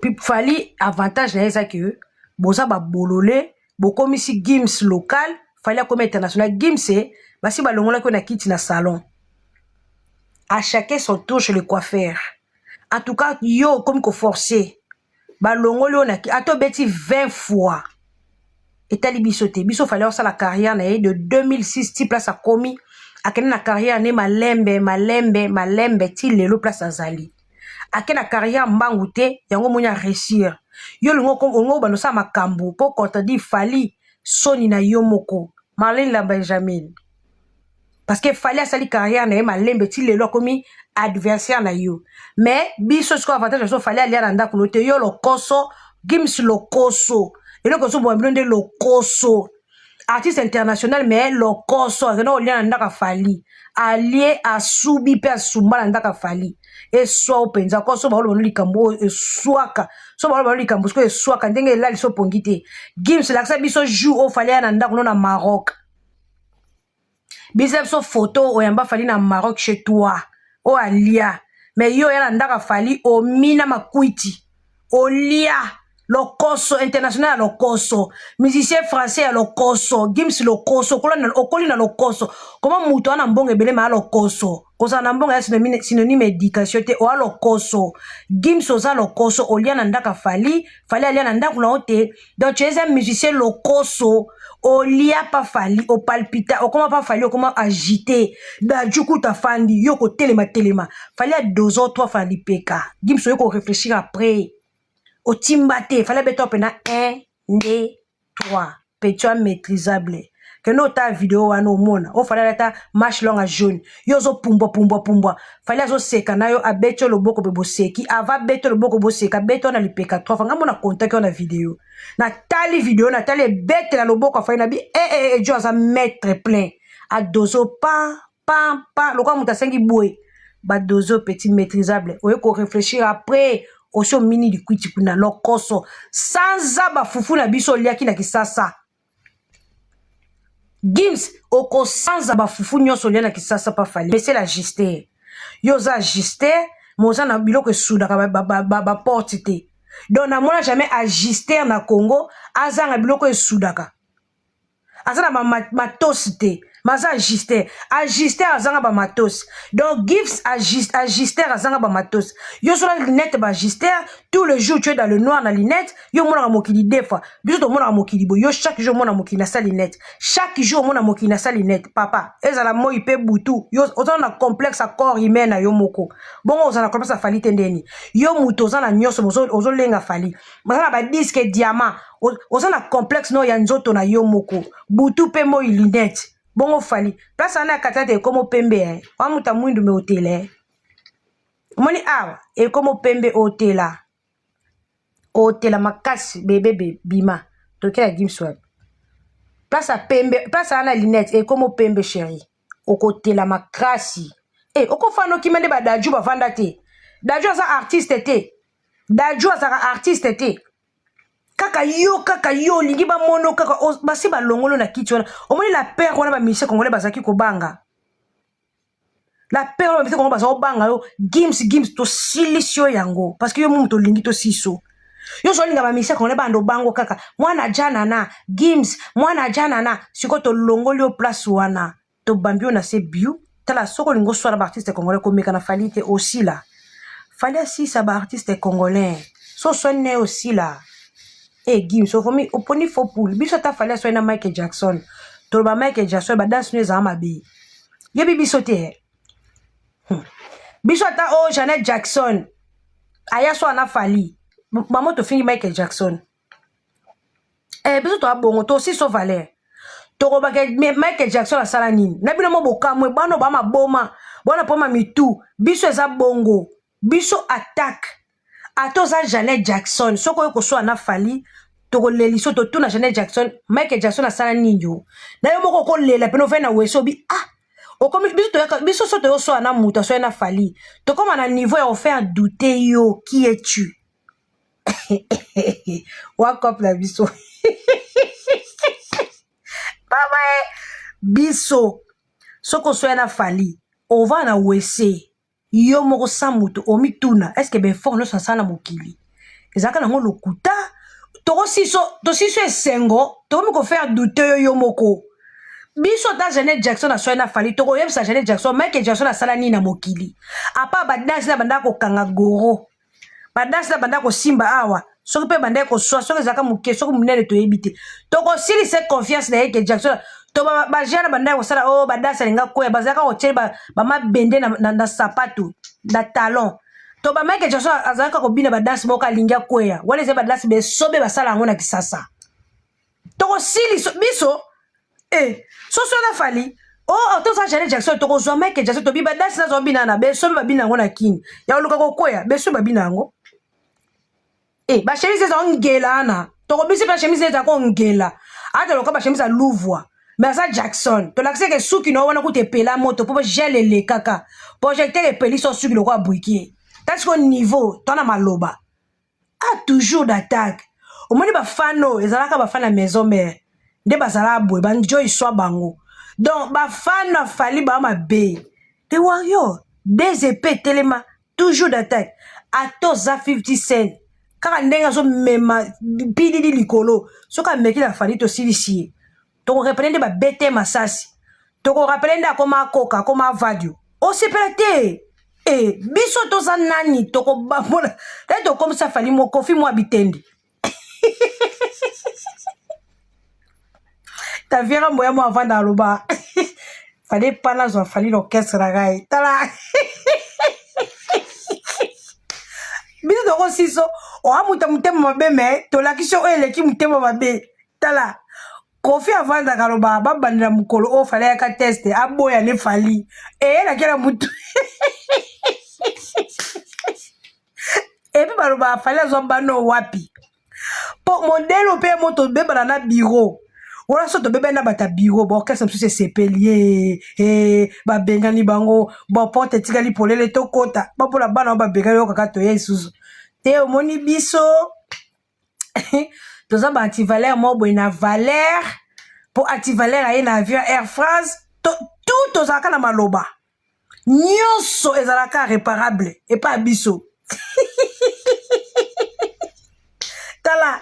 Puis Fally avantage na ye eza que boza babolole, bokomisi Gims local, Fally akomi international. Gims basi balongolaki na kiti na salon. À chacun son tour chez le coiffeur. En tout cas, yo okomi ko forcer. Balongoli oyo na ata obeti 20 fois. Etali biso te. Biso Fally osala carrière na ye de 2006 ti place akomi, akende na carrière ne malembe malembe malembe ti lelo place azali. Ake na carrière mbangu te, yango moni a réussir. Yo olingo olingo obanda osala makambo po contredire Fally, soni na yo moko. Marlène la Benjamin. Parce que Fally asali carrière na ye malembe ti lelo akomi adversaire na yo. Mais biso sikoyo avantage biso Fally alia na ndako no te, yo lokoso, Gims lokoso. Eloko ezoboma bino nde lokoso. Artiste international mais lokoso, akenda kolia na ndako Fally. Alie asubi mpe asumba na ndako Fally. Eswa mpenza ko so baoloba no likambo oyo eswaka. So baoloba no likambo sikoyo eswaka ndenge elali so pongi te. Gims lakisa biso jour oyo Fally aya na ndako no na Maroc. Bisa biso photo oyamba Fally na Maroc chez toi. Oyo alia. Mais yo oya na ndako Fally omina makwiti. Olia lokoso international ya lokoso, musicien français ya lokoso, Gims lokoso, okoli na lokoso. Koma moto ana mbongo ebele ma lokoso. Kozala na mbongo ya synonyme éducation te, oya lokoso. Gims oza lokoso, olia na ndako Fally, Fally alia na ndako na yo te. Donc tu es un musicien lokoso, olia pa Fally, opalpita, okoma pa Fally, okoma agité. Daju kuta fandi, yo kotelema telema. Fally a 2 ans 3 Fally peka. Gims oyo ko réfléchir après. Otimba te, fallait beto pena 1 2 3. Petit maîtrisable. Kende ota video wana omona. O fallait ata manche longue jaune. Yo zo pumbwa pumbwa pumbwa. Fallait azo seka na yo abeti loboko pe boseki. Ava beto loboko boseka, beto na lipeka 3 fois. Ngamona contact na video. Na tali video, na tali bete na loboko fallait na bi eh eh eh jo aza maître plein. A dozo pa pa pa lokwa muta sengi boye. Ba dozo petit maîtrisable. Oye ko réfléchir après. Osio mini likwiti kuna lokoso. Sanza ba fufu na biso oliaki na kisasa. Gims okosanza ba fufu nyonso olia na kisasa pa Fally. Mais c'est la juste. Yo oza juste, mais oza na biloko esudaka ba porte te. Donc namona jamais ajuster na Congo azanga biloko esudaka. Aza na ba matos te. Maza ajuster. Ajuster azanga ba matos. Donc Gims ajuster azanga ba matos. Yo sola lunette ba ajuster, tout le jour tu es dans le noir na lunette, yo mona mokili deux fois. Biso to mona mokili bo, yo chaque jour mona mokili na sa lunette. Chaque jour mona mokili na sa lunette. Papa, ezala moi pe butu. Yo oza na complexe à corps humain na yo moko. Bongo oza na complexe à Fally te ndeni. Yo muto oza na nyoso ozo lenga Fally. Baza na ba disque diamant. Oza na complexe no ya nzoto na yo moko. Butu pe moi lunette. Bongo Fally. Place ana katata ekomo pembe hein. Wa muta mwindu me hôtel. Omoni awa ekomo pembe otela. Otela makasi bebe be bima. Tokela Gims wapi? Place ya pembe, place wana lunette ekomo pembe chérie. Okotela makasi. Eh, okofanda okima nde ba Dadju bavanda te. Dadju aza artiste te. Dadju azaka artiste te. Kaka yo kaka yo olingi bamono kaka basi balongolo na kiti wana. Omoni la peur wana ba musiciens congolais bazalaki kobanga. La peur wana ba musiciens congolais bazalaki kobanga yo Gims Gims tosilisi yo yango parce que yo mutu olingi tosiso. Yo ozolinga ba musiciens congolais bando bango kaka mwana janana Gims mwana janana sikoyo tolongoli yo place wana tobambi yo na se biu tala soki olingi oswana ba artiste congolais komeka na Fally te osila. Fally asisa ba artiste congolais so oswani na ye osila. E Gims ofomi oponi faux poule biso ata Fally aswani na Michael Jackson toloba Michael Jackson ba danse no ezala mabe yebi biso te. Biso ata o oh, Janet Jackson aya so ana Fally mamo tofingi Michael Jackson. Eh biso toa bongo tosiso valeur tokobaka Michael Jackson asala nini na bino mo bokamwe bano ba maboma bwana poma mitu biso eza bongo biso attaque ata oza Janet Jackson soki oyo koswa na Fally tokoleliso totuna Janet Jackson Michael Jackson asala nini yo na yo moko okolela pene ofai na wese obi ah okomi biso toyaka biso so toyoswa na moto aswai na Fally tokoma na niveau ya kofaire douter yo qui es-tu wakop na biso baba e biso soki oswai na Fally ova na wese yo moko sa moto omituna est ce que befort nyonso asala na mokili ezalaka nango lokuta tokosiso tosiso esengo tokomi kofaire doute yo yo moko biso ata Janet Jackson aswai na Fally tokoyebisa Janet Jackson Michael Jackson asala nini na mokili apa badanse na bandaka kokanga goro badanse na bandaka kosimba awa soki mpe bandaki koswa soki ezalaka moke soki monene toyebi te tokosilisa confiance na ye ke Jackson to bajana bandaki kosala oyo oh, badanse alinga koya bazalaka kotyeli bamabende na, na, na sapatu na talon to ba Michael Jackson azalaka kobina badanse moko alingi akweya wana ezali badanse besobe basala yango na kisasa tokosilisa biso eh, soso na Fally oh, oh toza Janet Jackson tokozwa Michael Jackson tobi badanse nazo bina na besobe babina yango na kini ya koluka kokweya besobe babina yango eh, bachemise eza ongela wana tokobisi mpe chemise eza kongela ata loka bachemise ya louvwa mais aza Jackson tolakisi ke suki na wana kuta epela moto mpo gel elekaka projecteur epelisi o suki lokola briquet ta sikoyo niveau to na maloba a toujours d'attaque omoni bafan oyo ezalaka bafan ya maison mère nde bazalaka boye banjoi swa bango donc bafan na Fally baa mabe the warrior des épées telema toujours d'attaque ata oza 50 cent kaka ndenge azomema pilili likolo soki ameki na Fally tosilisi ye tokorepele nde babete masasi tokorapele nde akoma akoka akoma avadio osepela te e biso toza nani tokobambola te tokomisa Fally mokofi mwa bitendi taviera moya mo avanda aloba Fally pa nazwa Fally na orchestre na ngai tala biso tokosiso oa moto ya motema mabe me tolakisi oyo eleki motema mabe tala Kofi avandaka aloba babandela mokolo oyo Fally ayaka test aboya ne Fally eyelaki na mutu epi baloba Fally azwa bano wapi mpo modele mpe mo tobebana na biro wana so tobebani na bato ya biro baorchestre mosusu esepeli ye e babengani bango baporte etikali polele tokota bapola bana oyo babengani yo kaka toye lisusu te omoni biso toza ba antivaleur moko boye na valeur mpo antivaleur aye na avion Air France tout tozalaka na maloba nyonso ezalaka réparable epai ya biso tala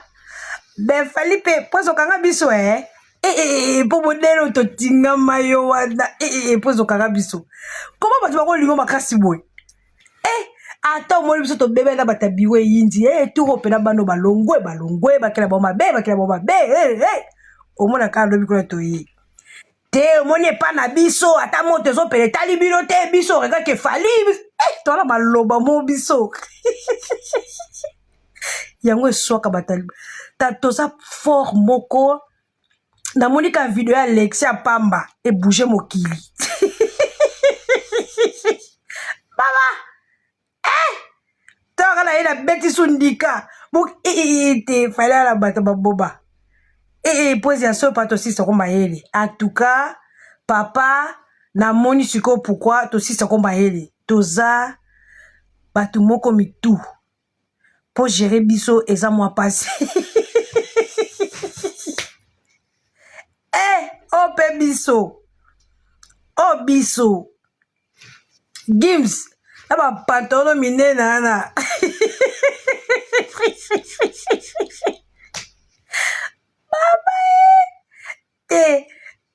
befali mpe mpo ezokanga biso e mpo modele oyo totingama yo wana mpo ezokanga biso koma bato bakolingo makasi boye ata omoni biso tobebeli na bato ya biro eyindi turo mpena bano balongwe balongwe bakela bango mabe bakela bango mabe omona kaka lobi kuna toye te omoni epa na biso ata moto ezopela etali bino te biso rekaka efali toala maloba mo biso yango eswaka bato toza fort moko namoni ka video ya Alexi ya pamba ebouge mokili baba. na ye nabeti su ndika te fale ala bato baboba ee poezi ya sopa tosisa ko mayele en tout cas papa namoni sikoyo pourquoi tosisa ko mayele toza bato moko mitu mpo gere biso eza mwa mpasi eh, o mpe biso o biso gims na bapantolo minene wana baba te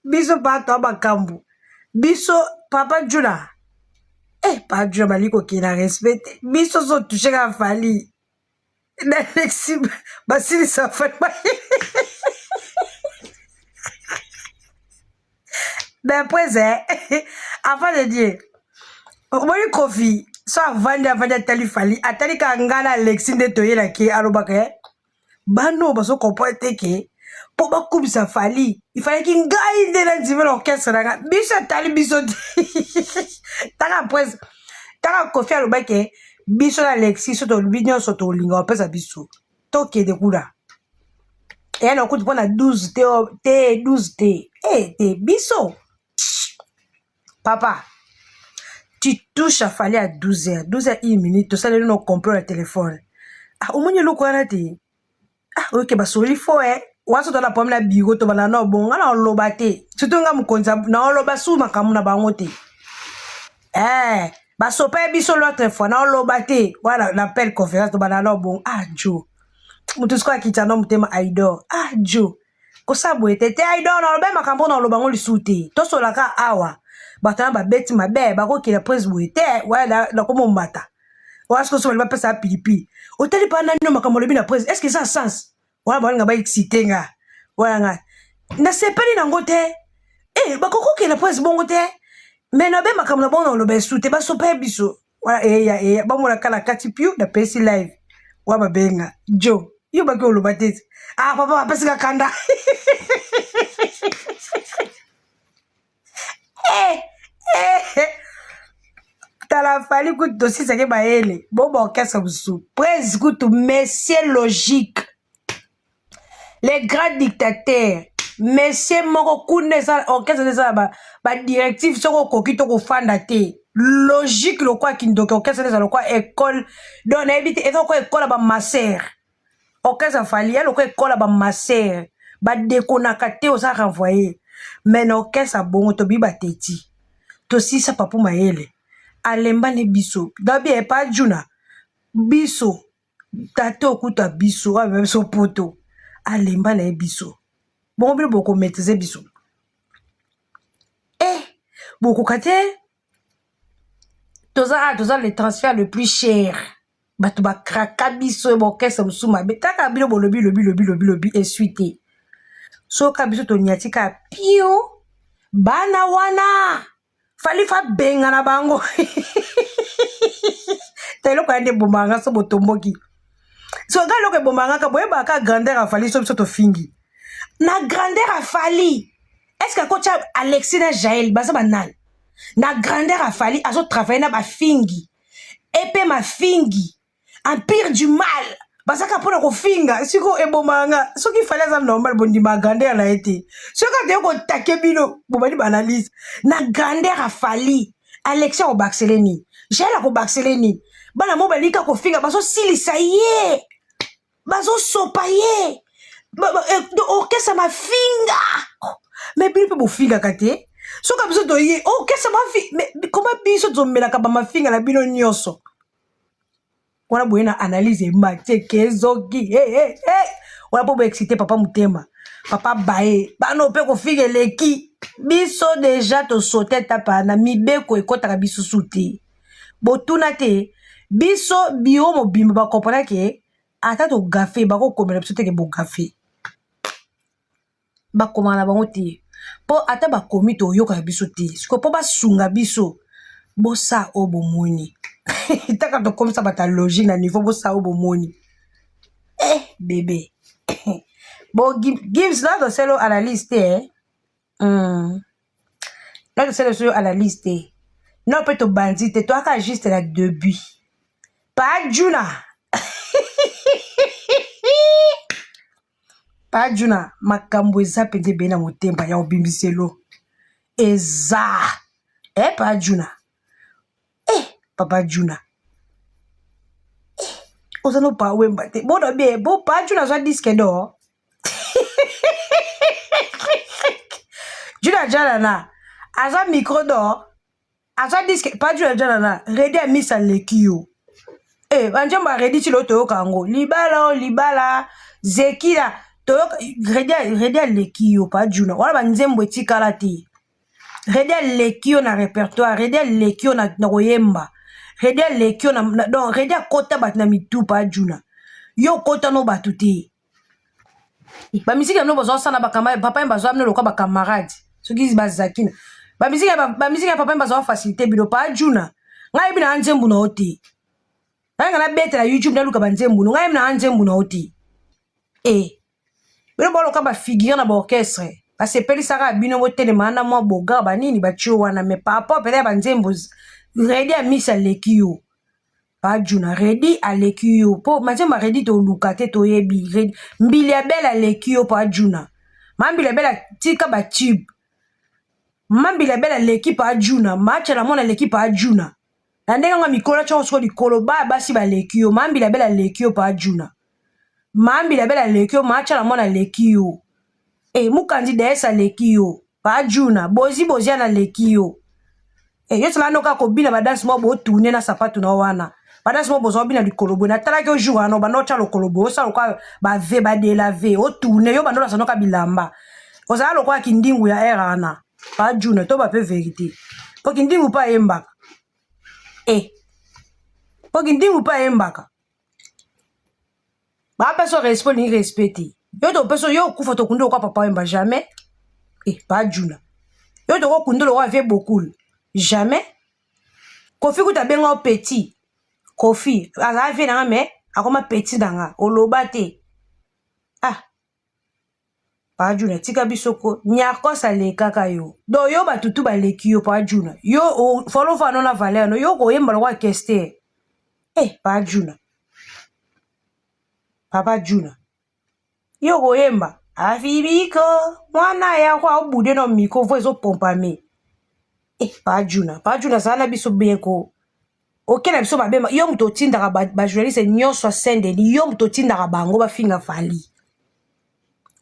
biso bato ya makambo biso papa juna eh papa juna bali kokenda respect te biso so touche kaka fali na lexi basilisa fali d'après eh, avant de dire omoni kofi so avandi avandi atali fali atali kaka ngai na alexi nde toyelaki alobaka eh, bana oyo bazo comprendre te ke mpo bakumisa fali ifalaki ngai nde nandimela orchestre na ngai biso atali biso te taka prince taka kofi alobaki biso na alexi so tolobi nyonso tolinga bapesa biso tokende kuna eya na kutu mpo na 12 te te 12 te e te biso papa tu touches à Fally à 12 heures 12 heures 1 minute tosaleli no complot na telefone ah omoni eloko wana te ah oyoke basoli fo e wana so toza na problème na biro tobanda na bongo nga na oloba te surtout nga mokonzi na oloba su makambo na bango te eh basopa ye biso l'autre fois na oloba te wana na appel conférence tobanda na bongo ah jo moto sikoyo akitisa no motema aidor ah jo kosala boye te te aidor naloba makambo na oloba ngo lisusu te tosolaka awa bato wana babeti mabe bakokela prince boye te wana nakomomata wana sikoyo so bali bapesa pilipili otali mpa nani no makambo olobi na prince est ce que eza sens wana balinga ba excite nga wana nga nasepeli nango te e bakokokela prince bongo te me nabe makambo na bongo na oloba esu te basopa ye biso wana eya eya bamona kala kati piu napesi live wa babenga jo yo baki oloba te ah papa bapesi nga kanda eh, eh. tala fali kutu tosisaki mayele bo baorchestre mosusu prese kutu monsieur logique les grands dictateurs monsieur moko kuna eza orchestre eza na badirective soki okoki to kofanda te logique lokwa kindoki orchestre eza lokwa école donc nayebi te eza lokwa école ya bamasere orchestre fali ya lokwa école ya bamasere badekonaka te oza renvoye mais na orchestre bongo tobi bateti tosisa papu mayele alemba ne biso dabi epa juna biso tata okuta biso amema biso poto alemba na ye biso bongo bino bokomaîtrise biso eh bokoka te toza ah, toza le transfert le plus cher bato bakraka biso baorchestre mosusu mabe kaka bino bolobi lobi lobi lobi lobi esui te soka biso tonyati kaka pio bana wana fali fa bengana bango ta eloko ya nde ebomaka nga so botomboki so nga eloko ebomaka nga boyebaka ka grandeur ya fali so biso tofingi na grandeur ya fali est ce que akotya alexis na jael baza banani na grandeur ya fali azotravaille na bafingi epe mafingi empire du mal bazaka mpona kofinga siko ebomaka nga soki fali aza normal bondima grandeur na ye te soki akoki kotake bino bobandi baanalyse na grandeur ya fali alexi akobakisele nini jael akobakisele nini bana mo balingi kaka kofinga bazosilisa ye bazosopa ye eh, orchestre mafinga me bino mpe bofingaka te soki biso toye orchestre mafi koma biso tomelaka bamafinga na bino nyonso wana boye na analyse emati ezoki hey, hey, hey. wana mpo boexcite papa motema papa baye bana mpe kofinga eleki biso deja tosote etapa na mibeko ekɔtaka biso su te botuna te biso biro mobimba bakomprena ke ata togafe bakokomela biso teke bogafe bakomaka na bango te mpo ata bakomi toyokaka biso te sikoyo mpo basunga biso bosa oyo bomoni taka tokomisa bato ya logique na niveau bosa oyo bomoni eh bebe bo gims na tosala analyse te eh? mm. na tosala so analyse te no mpe tobandi te toyaka juste na début pa juna. Pa Juna, makambo eza mpenza ebele na motema ya obimiselo eza e Pa Juna e Papa Juna eh, oza no pa wemba te bona bie bo Pa Juna azwa disque d'or. Juna Jalana aza micro d'or, aza disque. Pa Juna Jalana redi amisa aleki yo. Eh, banzembo ya redi ti lelo toyoka yango libala o libala zekila toyoka redi. Redi aleki yo, Pa Juna. Wana banzembo etikala te. Redi aleki yo na répertoire, redi aleki yo na koyemba, redi aleki yo na, donc redi akota bato na mitu. Pa Juna, yo okota no bato te. Bamisiki na bino bozosala papa ye bazwa bino lokwa bacamarade soki bazakina bamisiki ya papa ye bazwa facilité bino. Pa Juna, ngai yebi na nzembo na yo te. Ngai nga nabetela YouTube, naluka banzembo no. Ngai yebi na nzembo na yo te. E bino boloka bafigure na baorchestre basepelisaka bino, botelema na mwa bogar banini batio wana. Mais par rapport pene ya banzembo, redi amisi aleki yo. Pa Juna, redi aleki yo mpo manzembo ya redi toluka te, toyebi. Mbili ya bele aleki yo, Pa Juna. Ma mbili ya bele atika batube. Ma mbili ya bele aleki Pa Juna. Machala mwana aleki Pa Juna na ndenge yango mikolo atyaka soko likolo. Baya basi baleki yo. Ma mbili ya bele aleki yo, Pa Juna. Ma mbili ya bele aleki yo, machala mwana aleki yo. E mokanzi ds aleki yo, Pa Juna. Bozi boziana aleki yo. E yo sala noka kobina badanse moko botourne na sapatu na wana, badanse moko bozwa bina likolo boye. Natalaki yo jour wana, obanda otya lokolo boye, osala lokola bave badelave, otourne yo, banda olasa noka bilamba, ozala lokola kindingu ya aire wana. Pa Juna, to bape verité mpo kindingu mpe ayembaka. E mpo kindingu mpe ayembaka, bapesa respect, olingi respect te. Yo topesa yo okufa, tokundi lokwa papa oyemba jamais. E Pa Juna, yo tokokundi lokwa vie bokul jamais. Kofi kuta abenga yo petit. Kofi azala vie nanga, mais akoma petit nanga, oloba te. Ah, Pa Juna, tika biso ko. Nyarkos alekaka yo. Donc yo batutu baleki yo. Pa Juna, yo falo fano na valeur no, yo koyemba lokwa kester. Eh, Pa Juna, Papa Juna, yo koyemba afibiko mwana yako aobude na micro vo ezopompame. Eh, Pa Juna, Pa Juna, azala na biso bien ko. Oke na biso babema. Yo moto otindaka bajournaliste nyonso ya Saint Denis, yo moto otindaka bango bafinga Fali.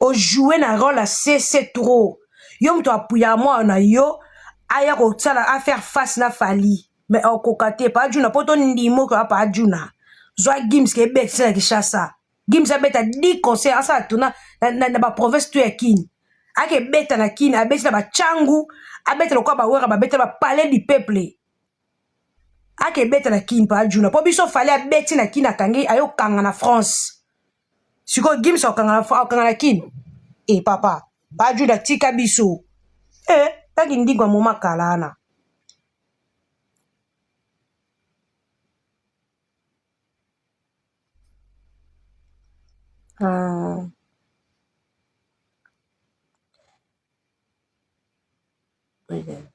Ojoue na role ya cc trop. Yo moto apuyaka mwana na yo aya kosala afaire face na Fali, mais okoka te. Pa Juna, mpo tondima okoya. Pa Juna, zwa Gims ke ebetisa na Kinshasa. Gims abeta 10 concert, asala tuna na baprovince to ya Kini. Ake ebeta na Kini, abeti na bachangu, abeta lokola bawera babeta bapalais du peuple. Ake ebeta na Kini, Pa Juna, mpo biso Fali abeti na Kini, akangi ayokanga na France. Sikoyo Gims akokanga na Kini. E papa Pa Juna, tika biso. E taki ndingo ya moma kala wana. Ah. Okay.